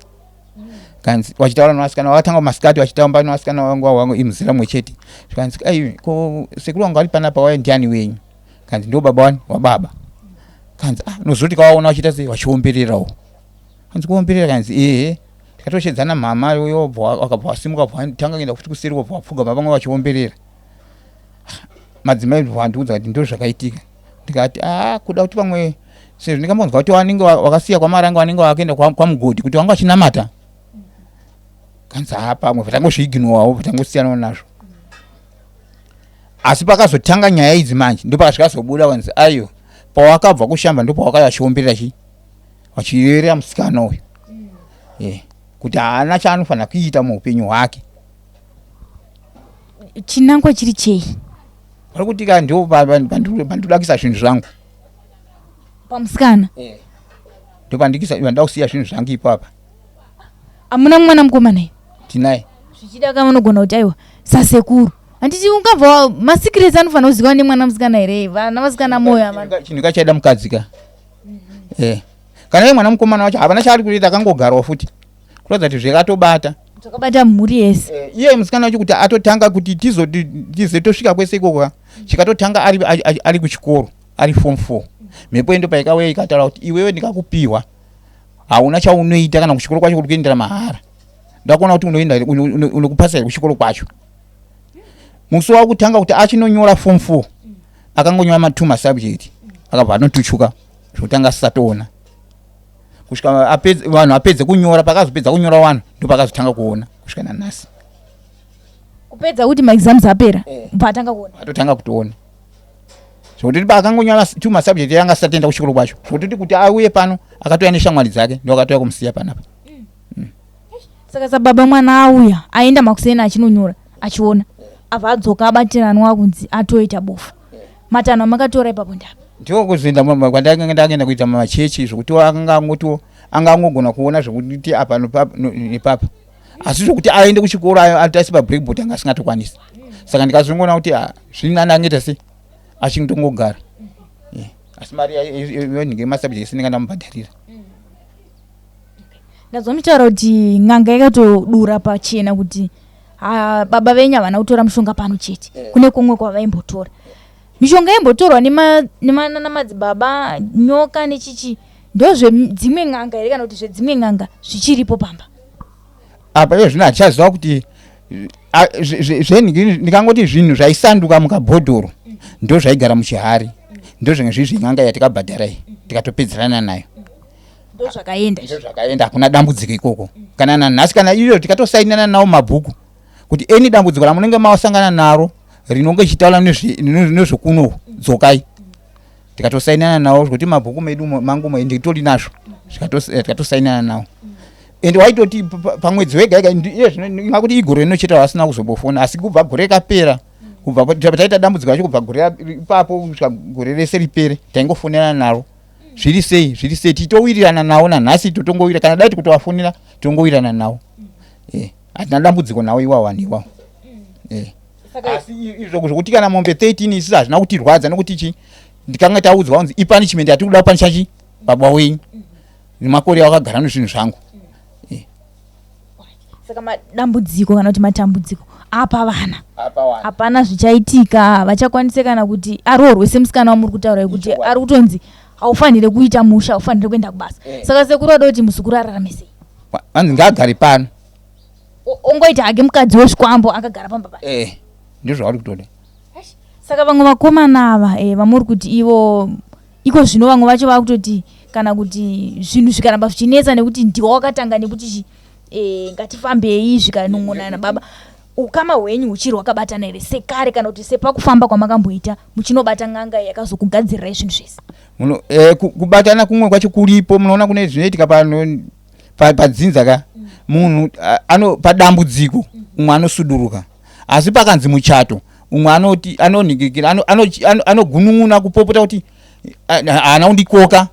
kanzi vachitaura nevasikana, vakatanga masikati vachitamba nevasikana vangu vangu imuzera mumwe chete. Zvikanzi, ai, ko sekuru wangu ari panapa waya ndiani wenyu? Kanzi ndo baba wani wababa. Kanzi, ah, nozoti kawaona vachiita sei, vachiombererawo. Kanzi kuomberera? Kanzi ehe, tikatoshedzana mama yobva wakabva wasimuka, bva tanga kuenda futi kuseri, wabva wapfugama vamwe vachiomberera. Madzimai vandiudza kuti ndo zvakaitika. Ndikati, a kuda kuti pamwe sezvo ndikambonzwa kuti vanenge vakasiya kwamaranga, vanenge vakaenda kwamugodhi kuti vanga vachinamata. Kanzi ha, pamwe vatangozviignowawo, vatangosiyanawo nazvo. Asi pakazotanga nyaya idzi manje ndopakazvikazobuda wanzi aiwa, pawakabva kushamba ndopawakauya vachiomberera chi vachireverera musikana uyu kuti haana chaanofanira kuita muupenyu hwake. Chinangwa chiri chei? Vari kuti ka ndo pandinoda kuisa zvinhu zvangu. Pamusikana? Ndo pandida kusiya zvinhu zvangu ipapa. Hamuna mwana mukomana iyo? Tinaye. Zvichida ka vanogona kuti aiwa sasekuru handiti ungabva masecrets anofanira kuziviwa nemwana musikana here? Vana vasikana moyo havana. Chinhu kachaida mukadzi ka. Kana iye mwana mukomana wacho hapana chaari kuita, akangogarawo futi kuratidza kuti zvakatobata. Zvakabata mhuri yese. Iye musikana wacho kuti atotanga kuti tize tosvika kwese ikoko, chikatotanga ari kuchikoro, ari form 4. Mhepo endo paikauya ikataura kuti iwewe ndikakupiwa hauna chaunoita, kana kuchikoro kwacho kuri kuendera mahara, ndakuona kuti unoenda unokupasa here kuchikoro kwacho. Musi wakutanga kuti achinonyora form 4, akangonyora ma2 masubject, akabva anotuchuka zvekutanga asisatoona kusvika vanhu apedze kunyora. Pakazopedza kunyora vanhu ndopakazotanga kuona kusvika nanhasi. Kupedza kuti maexams apera, bva atanga kuona? Atotanga kutoona, zvekuti paakangonyora two masubject yanga asisatoenda kuchikoro kwacho, zvekutoti kuti auye pano akatouya neshamwari dzake, ndo akatouya kumusiya panapa. Saka sababa, mwana auya aenda makuseni achinonyora achiona, abva adzoka abatiranwa kunzi atoita bofu. Matanho amakatora ipapo ndapa? Ndiko kuzoenda kwandakanga ndakaenda kuita machechi, zvokuti akanga angotiwo anga angogona kuona zvekuti apa nepapa, asi zvokuti aende kuchikoro ataise pablackboard anga asingatokwanisi. Saka ndikazongoona kuti zviri nani angaita sei achingotongogara. Asi mari yonhinge masubject ese ndinga ndamubhadharira. Ndazwa muchitaura kuti n'anga yakatodura pachena kuti ha, baba venyu havana kutora mushonga pano chete, kune kumwe kwavaimbotora mishonga yaimbotorwa namadzibaba nyoka nechichi. Ndozvedzimwe n'anga here, kana kuti zvedzimwe n'anga zvichiripo pamba? Apa iye zvino hatichaziva kuti ndikangoti zvinhu zvaisanduka mukabhodhoro ndo zvaigara muchihari, ndo zvimwe zviri zven'anga yatikabhadhara iyi, tikatopedzerana nayo. Ndo zvakaenda? Ndo zvakaenda, hakuna dambudziko ikoko kana nanhasi. Kana iyo tikatosainana nawo mabhuku kuti any dambudziko ramunenge masangana naro rinonge ichitaura nezvekuno, dzokai. Tikatosainana nawo zvekuti mabhuku medu mangu nditori nazvo, tikatosainana nawo. Ende waitoti pamwedzi wega wega. Iye zvino ingakuti igore rino chete vasina kuzombofona, asi kubva gore rakapera, kubva taita dambudziko racho, kubva gore ipapo kusvika gore rese ripere, taingofonerana naro, zviri sei, zviri sei, tichitowirirana nawo. Nanhasi totongowira, kana dai tikutovafonera tongowirirana nawo. Hatina dambudziko nawo iwawo, vanhu iwawo. Asi izvo zvokuti kana mombe 13 isusu hazvina kutirwadza, nokuti chi ndikanga taudzwa kunzi ipunishment yatiri kuda kupanisha chi baba wenyu nemakore awakagara nezvinhu zvangu. Saka madambudziko kana kuti matambudziko apa vana hapana zvichaitika, vachakwanise kana kuti aroorwe semusikana wamuri kutaura kuti ari kutonzi haufanire kuita musha, haufanire kuenda kubasa? Saka sekuru vada kuti muzukuru ararame sei? Vanzi ngaagare pano. Ongoita hake mukadzi wezvikwambo akagara pamba pa? Ndizvo zvavari kutoda. Saka vamwe vakomana ava vamuri kuti ivo iko zvino vamwe vacho vakutoti kana kuti zvinhu zvikaramba zvichinetsa nekuti ndiwo wakatanga nekuti ngatifambei zvikanon'onana, baba, ukama hwenyu huchiri hwakabatana here sekare, kana kuti sepakufamba kwamakamboita muchinobata n'anga yakazokugadzirirai zvinhu zvese? Kubatana kumwe kwacho kuripo. Munoona kune zvinoitika pano padzinza ka, munhu ano padambudziko umwe anosuduruka, asi pakanzi muchato umwe anoti anonhingikira anogunun'una kupopota kuti haana kundikoka.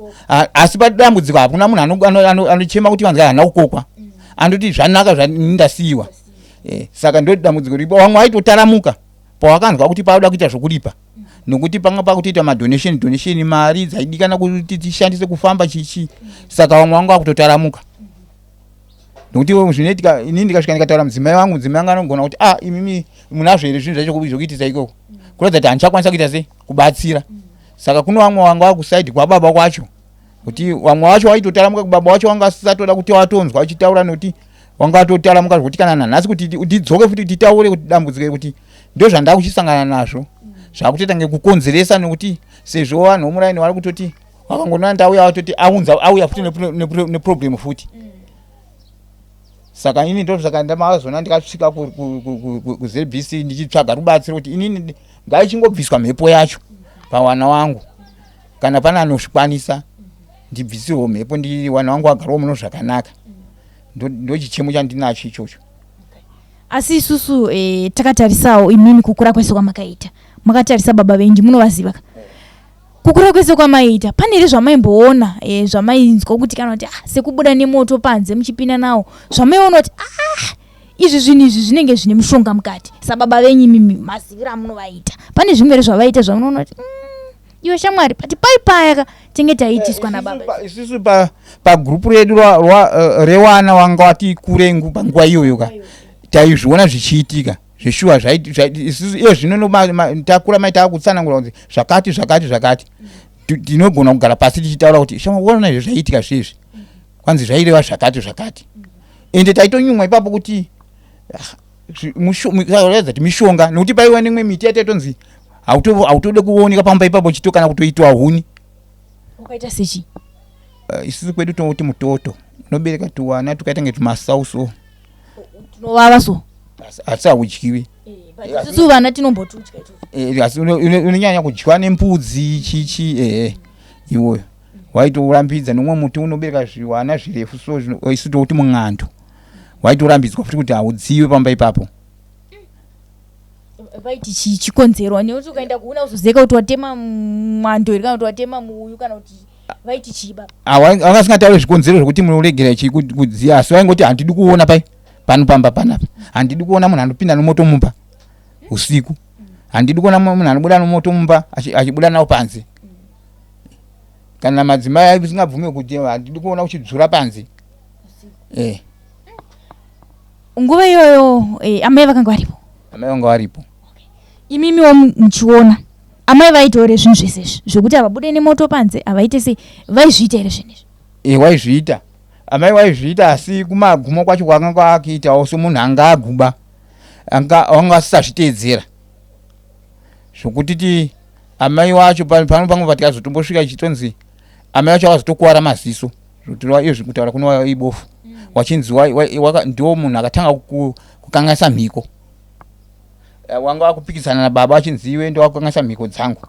Asi padambudziko hakuna munhu anochema kuti vanzi haana kukokwa, anototi zvanaka zvandasiyiwa. Saka ndo dambudziko ripo. Vamwe vaitotaramuka pawakanzwa kuti pauda kuita zvokuripa, nokuti panga pakutoita madonation, donation, mari dzaidikana kuti tishandise kufamba chichi. Saka vamwe vanga vakutotaramuka, nokuti zvinoitika, inini ndikasvika ndikataura mudzimai wangu, mudzimai wangu anogona kuti, "Ah, imimi munazvo here zvinhu zvacho zvokuitisa ikoko?" Kuratidza kuti handichakwanisa kuita sei kubatsira. Saka kuno vamwe vanga vakusaidi kwababa kwacho, kuti vamwe vacho vaitotaramuka kubaba wacho, vanga vasisatoda kuti vatonzwa vachitaura, nokuti wanga watotaramuka zvokuti kana nanhasi kuti tidzoke futi titaure kuti dambudziko kuti ndo zvandakuchisangana nazvo zvakutoita ngekukonzeresa, nokuti sezvo vanhu vomuraini vari kutoti vakangonona ndauya vatoti aunza auya futi neproblem futi. Saka ini ndosaka ndamazona ndikasvika kuZBC ndichitsvaga rubatsiro kuti inini ngaichingobviswa mhepo yacho pawana wangu. Kana pane anozvikwanisa ndibvisirwo mhepo ndiwana wangu agarawo muno zvakanaka. Ndochichemo chandinacho ichocho. Asi isusu e, takatarisawo imimi kukura kwese kwamakaita makatarisa baba venyu munovaziva ka kukura kwese kwamaiita pane here zvamaimboona e, zvamainzwa kuti kana kuti ah, sekubuda nemoto panze muchipinda nawo zvamaiona kuti ah, izvi zvinhu izvi zvinenge zvine mushonga mukati sababa venyu imimi maziviro amunovaita pane zvimwe here zvavaita zvamunoona kuti mm, iwe shamwari but pai paya ka tenge taiitiswa eh, nababa isusu pagrupu redu eh, rewana wanga wati kure panguva iyoyo ka taizviona zvichiitika zveshuwa isusu iye zvino takura mai takutsanangura kunzi zvakati zvakati zvakati tinogona kugara pasi tichitaura kuti shama uona izvo zvaiitika zvezvi kwanzi zvaireva zvakati zvakati ende taitonyumwa ipapo kuti ah, ratidza kuti mishonga nekuti paiwa nemwe miti yataitonzi hautode kuoneka pamba ipapo chito kana kutoitwa huni ukaita sechi uh, isusu kwedu tinoti mutoto unobereka tuwana tukaita nge tumasau so tunovava so asi haudyiwi eh, isusu vana tinombotudya eh, asi unonyanya kudyiwa nembudzi chichi ehe iwoyo waitorambidza nomwe muti unobereka zviwana zvirefu so isu toti mun'ando waitorambidzwa futi kuti haudziwe pamba ipapo vaiti chii chikonzerwa nekuti ukaenda kuuna uzozeka kuti watema mwando here kana kuti watema muuyu kana kuti vaiti chii baba ah, vanga vasingataure zvikonzero zvekuti munoregera chii kudziya asi vaingoti handidi kuona pai pano pamba panapa handidi kuona munhu anopinda nomoto mumba usiku handidi kuona munhu anobuda nomoto mumba achibuda nawo panze kana madzimai asingabvume kuti handidi kuona uchidzura panze eh. Nguva iyoyo eh, amai vakanga varipo. Amai vanga varipo. Okay. Imimiwo muchiona amai vaitawo here zvinhu zvese izvi zvekuti havabude nemoto panze havaite sei vaizviita here zvinhu izvi? Eh, waizviita amai waizviita asi kumagumo kwacho kwakanga kwakuitawo somunhu anga aguba anga asisazviteedzera zvokuti ti amai wacho pano pamwe patikazotombosvika chitonzi amai wacho akazotokuwara maziso zvotireva iyo zvekutaura kuno ibofu mm. wachinzi ndiwo munhu akatanga kukanganisa mhiko eh, wanga wakupikisana nababa wachinzi iwe ndo wakukanganisa mhiko dzangu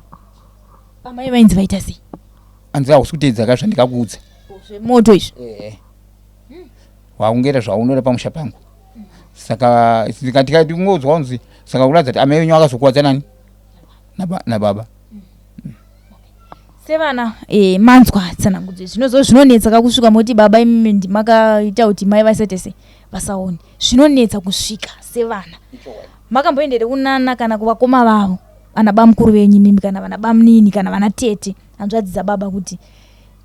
amai vainzi vaita sei anzi hausi kuteedza ka zvandikakuudza zvemoto izvi eh. Wakungoita zvaunoda pamusha pangu saka tikangoudzwa kunzi saka kuratidza kuti amai venyu vakazokuwadza nani nababa sevana e, manzwa tsanangudzo zvinozo zvinonetsa kakusvika moti baba imimi ndimakaita kuti mai vasaite se vasaone zvinonetsa kusvika sevana makamboendere kunana kana kuvakoma vavo ana bamukuru venyu imimi kana vana bamnini kana vana tete hanzvadzi dzababa kuti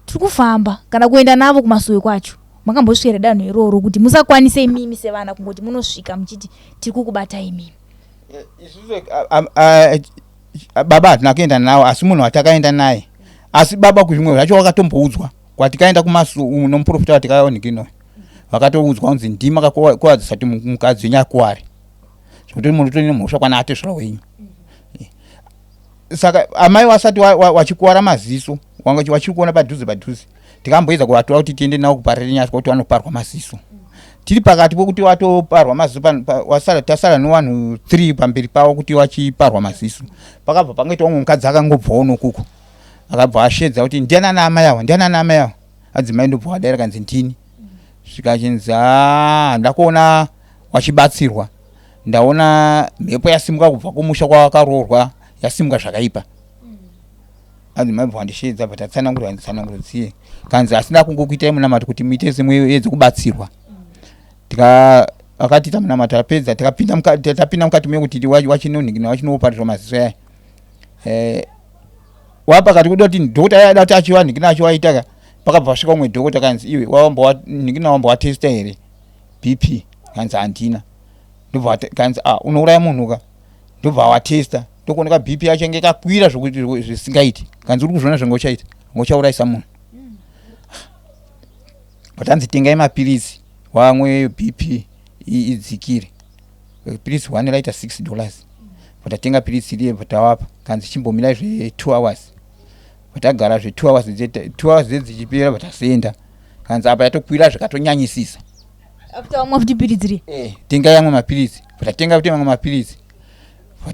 tiri kufamba kana kuenda navo kumasowe kwacho makambosvika danho iroro kuti musakwanise imimi sevana kungoti munosvika muchiti tiri kukubata imimi eh, isusu baba hatina kuenda nawo asi munhu watakaenda naye asi baba kuzvimwe zvacho wakatomboudzwa kwatikaenda kumasu nomuprofita watikaonikino vakatoudzwa kunzi ndima kakuwadzisa kuti mukadzi wenyu akuware zvekuti munhu utori nemhosva kwana atezvara wenyu saka amai wasati wachikuwara maziso wanga wachiri kuona padhuze padhuze tikamboedza kuvatora kuti tiende navo kuparire nyaswa kuti vanoparwa maziso tiri pakati pokuti watoparwa maziso wasara tasara nevanhu three pamberi pavo kuti wachiparwa maziso pakabva pangoita umwe mukadzi akangobvawo nokuko akabva ashedza kuti ndianani amai ava ndianani amai ava adzimai ndobva wadaira kanzi ndini zvikachinzi haa ndakuona wachibatsirwa ndaona mhepo yasimuka kubva kumusha kwawakaroorwa yasimuka zvakaipa anzi mai bva wandisheedza but atsanangurwa tsananguro dziye kanzi asina kungokuitai munamato kuti muite semuedze kubatsirwa tika akatiita munamato apedza tikapinda mukati tapinda mukati mekuti wachinonhikina wachinoparirwa maziso yaya eh, wapakati kuda kuti dhokota yada kuti achiwanhikina achiwaitaka pakabva pasvika umwe dhokota kanzi iwe wambowanhikina wambowatesta here bp kanzi handina ndobva kanzi ah unouraya munhu ka ndobva watesta ndokuoneka bp yacho yange ikakwira zvisingaiti kanzi uri kuzviona zvanga uchaita nga uchaurayisa munhu but hanzi tengai mapiritsi wamwe bp idzikire piritsi one raita $6 but tatenga piritsi riye but tawapa kanzi chimbomira zve 2 hours but tagara zve 2 hours 2 hours dzedzichipera but tasenda kanzi apa yatokwira zvikatonyanyisisa. After wamwa futi piritsi riya? Eh, tengai amwe mapiritsi. Tatenga futi mamwe mapiritsi,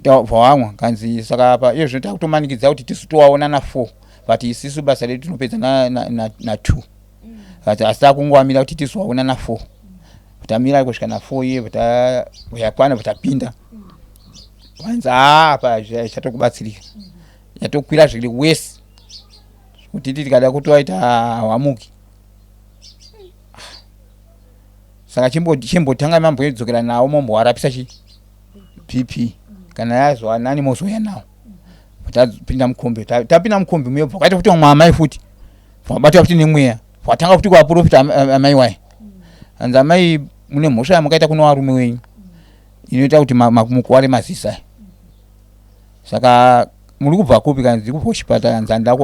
vawamwa kanzi saka apa iye zvino takutomanikidza kuti tisu towaona na 4, but isisu basa redu tinopedza na, na, na, na 2, but asi takungowamira kuti tisu waona na 4. Tamira kusvika na 4 iye yakwana, tapinda, vanzi aa apa chatokubatsirika, yatokwira zviri wese kuti tikada kutoaita hawamuki. Saka chimbotanga mambodzokera nawo, mombowarapisa chi BP, kana yazova nani mozouya nawo. Tapinda mukombi, tapinda mukombi muye, bva kwaita kuti vamwe amai futi vabatwa futi nemweya, vatanga futi kuvaprofita amai wai. Hanzi, "Amai, mune mhosva yamukaita kuno varume wenyu inoita kuti mukuware maziso aya. Saka muri kubva kupi?" Kanzi, "Ndiri kubva kuchipatara." Hanzi, "Handida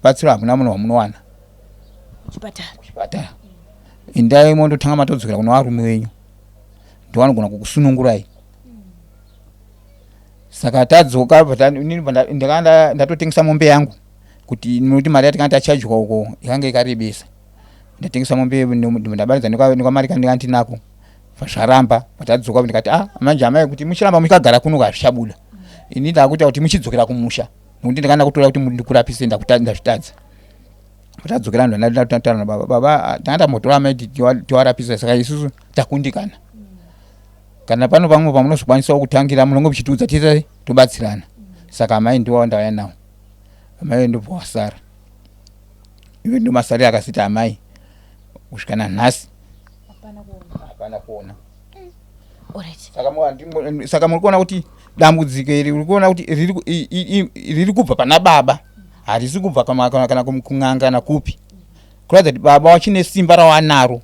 batsiro, hamuna munhu wamunowana kuchipatara." Kuchipatara endai mondotanga matodzokera kuna varume wenyu, ndovanogona kukusunungurai. Saka tadzoka, ndakanga ndatotengesa mombe yangu kuti nokuti mari yatikanga tachajwa uko yakanga ikarebesa. Ndatengesa mombe, ndabaridza nekamari kandinga ndinako, zvaramba. Patadzoka ndikati, "Ah, manje amai, kuti muchiramba muchikagara kuno hazvichabuda. Ini ndakuita kuti muchidzokera kumusha, nokuti ndakanga kutora kuti ndikurapise, ndazvitadza." Tadzokera, ndataura nababa, "Baba, tanga tambotora amai tiwarapisa, saka isusu takundikana. Kana pano pamwe pamunozokwanisawo kutangira, munonge muchitiudza, tiita tobatsirana." Saka amai ndiwo ndauya nawo. Amai ndobva wasara iwe, ndo masariro akasita amai kusvika nanhasi, hapana kuona. Saka muri kuona kuti dambudziko iri, uri kuona kuti riri kubva pana baba, harisi kubva kana kun'anga kana kupi. Kuratidza kuti baba wachine simba rawanaro,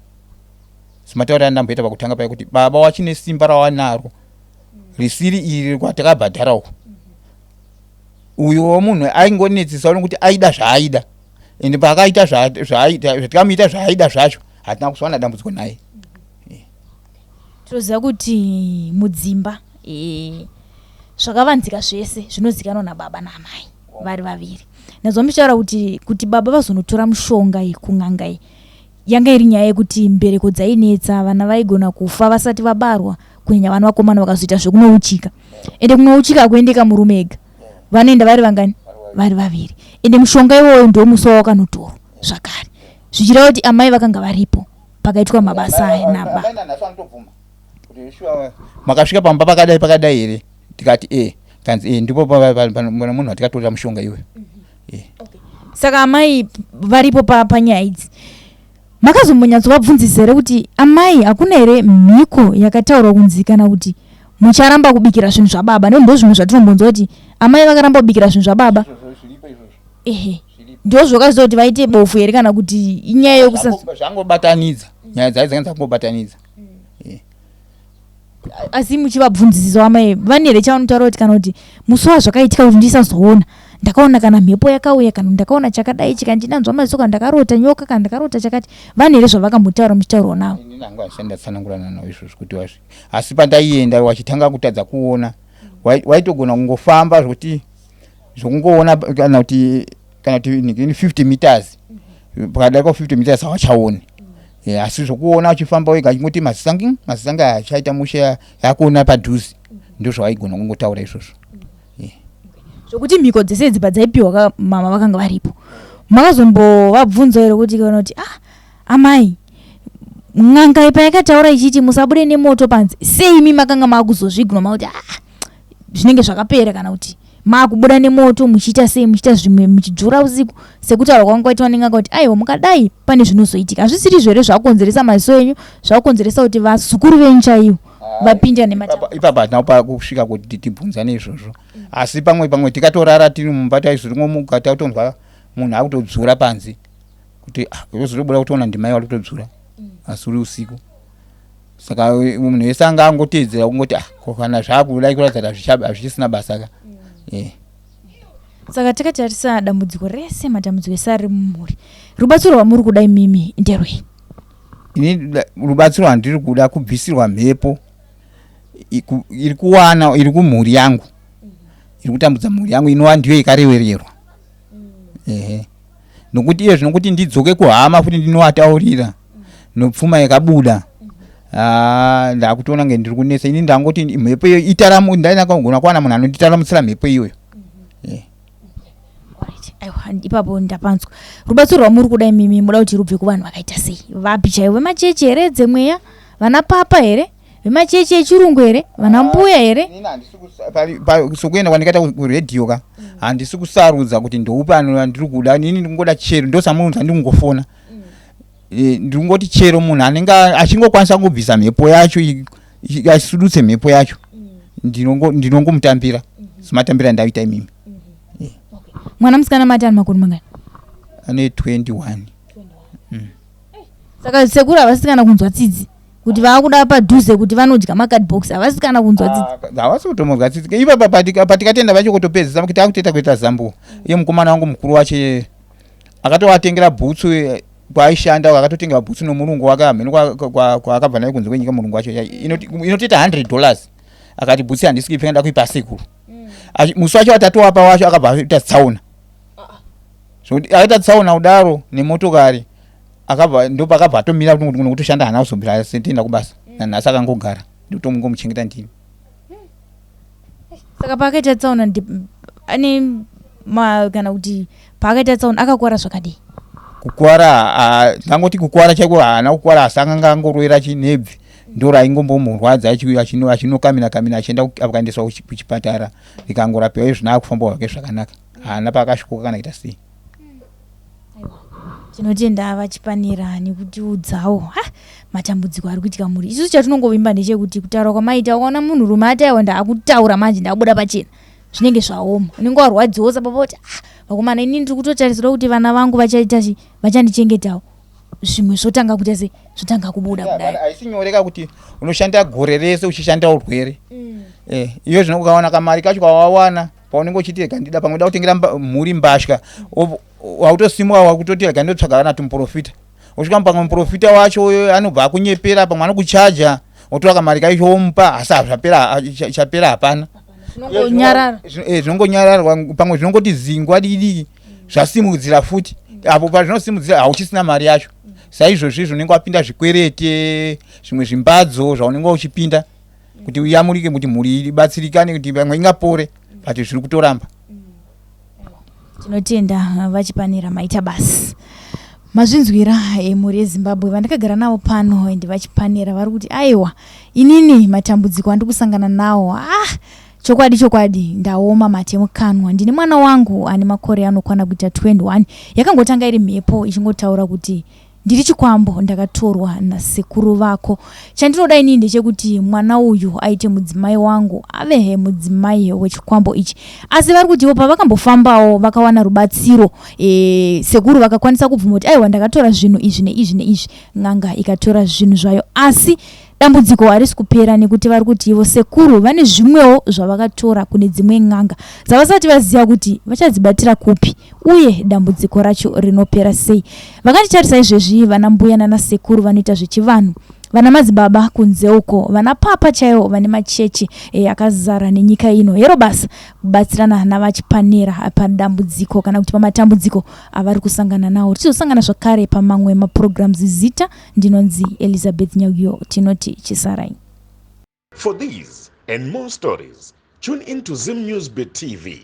sematauriro andamboita pakutanga paya, kuti baba wachine simba rawanaro risiri iri kwatakabhadhara uku. Uyo munhu aingonetsesa nokuti aida zvaaida, ende paakaita zvatikamuita zvaaida zvacho, hatina kuzowana dambudziko naye. Tinoziva kuti mudzimba zvakavanzika zvese zvinozikanwa nababa naamai vari vaviri. Nazwa muchitaura kuti baba vazonotora mushonga iyi kun'anga iyi, yanga iri nyaya yekuti mbereko dzainetsa, vana vaigona kufa vasati vabarwa, kunyanya vana vakomana vakazoita zvekunouchika. Ende kunouchika hakuendeka murume ega, vanoenda vari vangani? Vari vaviri. Ende mushonga iwoyo ndo musi wawakanotorwa zvakare, zvichireva kuti amai vakanga varipo pakaitwa mabasa aya naba. "Makasvika pamba pakadai pakadai here?" Tikati, "E." Kanzi, "E, ndipo pana munhu watikatorera mushonga iwe." Saka amai varipo panyaya idzi, makazombonyatsovabvunzisa here kuti, "Amai, hakuna here mhiko yakataurwa kunzi kana kuti mucharamba kubikira zvinhu zvababa?" Nekuti ndo zvimwe zvatinombonzwa kuti amai vakaramba kubikira zvinhu zvababa. Ehe, ndo zvakazoita kuti vaite bofu here, kana kuti inyaya yokusa Zvangobatanidza, nyaya dzacho dzanga dzangobatanidza. Asi muchivabvunzisisawo amai, vane here chavanotaura kuti kana kuti musi wazvakaitika kuti ndisazoona, ndakaona kana mhepo yakauya, kana ndakaona chakadai chikandinanzwa maziso, kana ndakarota nyoka, kana ndakarota chakati? Vane here zvavakambotaura muchitaurawo navo? Inini hangu handisati ndatsanangurana navo izvozvo kuti wazvi, asi pandaienda wachitanga kutadza kuona, waitogona kungofamba zvokuti zvokungoona kana kuti ningini 50 meters, pakadarika 50 meters hawachaoni. Asi zvokuona uchifamba wega, achingoti maziso angu achaita mushe, yakuona padhuze, ndo zvawaigona kungotaura izvozvo. Zvokuti mhiko dzese idzi padzaipiwa ka, mama vakanga varipo. Makazombovabvunza here kuti kana kuti, "Ah, amai, n'anga payakataura ichiti musabude nemoto panze, sei imi makanga makuzozviguma makuti, ah, zvinenge zvakapera, kana kuti makubuda nemoto muchiita sei, muchiita zvimwe, muchidzvura usiku, sekutaura kwanga kwaitwa nen'anga kuti aiwa, mukadai pane zvinozoitika?" Hazvisiri izvo here zvakonzeresa maziso enyu, zvakonzeresa kuti vazukuru venyu chaivo vapinda nematamba? Ipapo hatina kupa kusvika kuti tibvunzane izvozvo, asi pamwe tikatorara tiri mumba, taizoringomuka takutonzwa munhu akutodzura panze, kuti ah, uzotobuda kutoona ndimai vari kutodzura, asi uri usiku. Saka munhu wese anga angoteedzera kungoti, ah, ko kana zvakudai kuratidza kuti hazvichisina basa ka. Saka takatarisa dambudziko rese, matambudziko ese ari mumhuri, rubatsiro rwamuri kuda imimi nderwei? Ini rubatsiro rwandiri kuda kubvisirwa mhepo iri kuwana iri kumhuri yangu, iri kutambudza mhuri yangu, inova ndiyo ikarevererwa. Ehe, nokuti iye zvino kuti ndidzoke kuhama futi ndinovataurira nopfuma yakabuda. Ah, ndakutoona nge ndiri kunetsa ini ndangoti mhepo iyo itaramu ndainakagona kuwana munhu anonditaramutsira mhepo iyoyo. Eh. Aiwa, ipapo ndapanzwa. Rubatsiro rwamuri kuda imimi muda kuti rubve kuvanhu vakaita sei? Vapi chaivo? Vemachechi here, dzemweya, vana papa here, vemachechi echirungu here, vana mbuya here? Sokuenda kwandikaita kuredhiyo ka, handisi kusarudza kuti ndoupi andiri kuda. Inini ndingoda chero ndosamuunza, ndikungofona. Eh, ndikungoti chero munhu anenge achingokwanisa kungobvisa mhepo yacho, asudutse mhepo yacho, ndinongomutambira sematambira ndaita imimi. Mwana musikana mati ani makore mangani? Ane 21. Saka sekuru havasi kana kunzwa tsitsi kuti vaakuda padhuze kuti vanodya macardbox? Havasi kana kunzwa tsitsi? Ah, havasi kutombonzwa tsitsi. Ipapa patikatenda vacho kutopedzisa kuti akutoita kuita zambuko, iye mukomana wangu mukuru wacho akatovatengera bhutsu kwaaishanda, akatotenga bhutsu nomurungu wake, hameno kwaakabva naye kunze kwenyika murungu wacho. Inotoita $100. Akati bhutsu handisi kuipfeka, nda kuipa sekuru. Musi wacho watatoapa wacho akabva aita tsaona, zvokuti akaita tsaona kudaro nemotokari, akabva ndopakabva atomira nokutoshanda. Haana kuzobvira setienda kubasa nanhasi, akangogara, ndikutomungomuchengeta ndini. Saka paakaita tsaona ane kana kuti paakaita tsaona akakwara zvakadii? Kukwara, ndangoti kukwara chaiko haana kukwara, asi akanga angorwera chinebvi, ndo raingombomurwadza achinokamina kamina achienda, akaendeswa kuchipatara rikangorapiwa. Izvona akufamba hwake zvakanaka, haana paakasvikoka kana kuita sei. Tinotenda vaChipanera nekutiudzawo ha matambudziko ari kuitika muri. Isusu chatinongovimba ndechekuti kutaura kwamaita, ukaona munhurume ati aiwa, ndaakutaura manje, ndabuda pachena, zvinenge zvaoma. Unenge warwadziwa sapapa kuti ah, vakomana, ini ndiri kutotarisira kuti vana vangu vachaita chi, vachandichengetawo. Zvimwe zvotanga kuita sei, zvotanga kubuda kudai. Haisi nyoreka kuti unoshanda gore rese uchishanda urwere. Iyo zvino ukawana kamari kacho kawawana paunenge uchiti rega ndida pamwe da kutengera mhuri mbatya, wautosimuka wakutoti rega ndotsvaga kana tumuprofita. Usvika pamwe muprofita wacho uyo anobva akunyepera, pamwe anokuchaja, wotora kamari kacho womupa, asi hazvapera, chapera hapana. Zvinongonyarara. Zvinongonyararwa, pamwe zvinongoti zingwa diki diki zvasimudzira futi. Apo pazvinosimudzira hauchisina mari yacho. Saizvozvo izvo unenge wapinda zvikwerete, zvimwe zvimbadzo zvaunenge uchipinda kuti uyamurike, kuti mhuri ibatsirikane, kuti pamwe ingapore, but zviri kutoramba. Tinotenda vaChipanera, maita basi. Mazvinzwira, mhuri yeZimbabwe, vandakagara navo pano ende vaChipanera vari kuti aiwa, inini matambudziko andiri kusangana nawo, ah, chokwadi chokwadi ndaoma mate mukanwa. Ndine mwana wangu ane makore anokwana kuita 21. Yakangotanga iri mhepo ichingotaura kuti ndiri chikwambo, ndakatorwa nasekuru vako. Chandinoda inini ndechekuti mwana uyu aite mudzimai wangu, avehe mudzimai wechikwambo ichi. Asi vari kutiwo pavakambofambawo vakawana rubatsiro, sekuru vakakwanisa kubvuma kuti aiwa, ndakatora zvinhu izvi neizvi neizvi, n'anga ikatora zvinhu zvayo, asi dambudziko harisi kupera nekuti vari kuti ivo sekuru vane zvimwewo zvavakatora kune dzimwe n'anga dzavasati vaziva kuti vachadzibatira kupi uye dambudziko racho rinopera sei. Vakanditarisa izvezvi, vana mbuya nanasekuru vanoita zvechivanhu, vana madzibaba kunze uko, vana papa chaivo vane machechi akazara nenyika ino, hero basa kubatsirana navaChipanera padambudziko kana kuti pamatambudziko avari kusangana nawo. Tichizosangana zvakare pamamwe maprograms. Zita ndinonzi Elizabeth Nyagyo, tinoti chisarai. For these and more stories, tune in to Zim News Bit TV.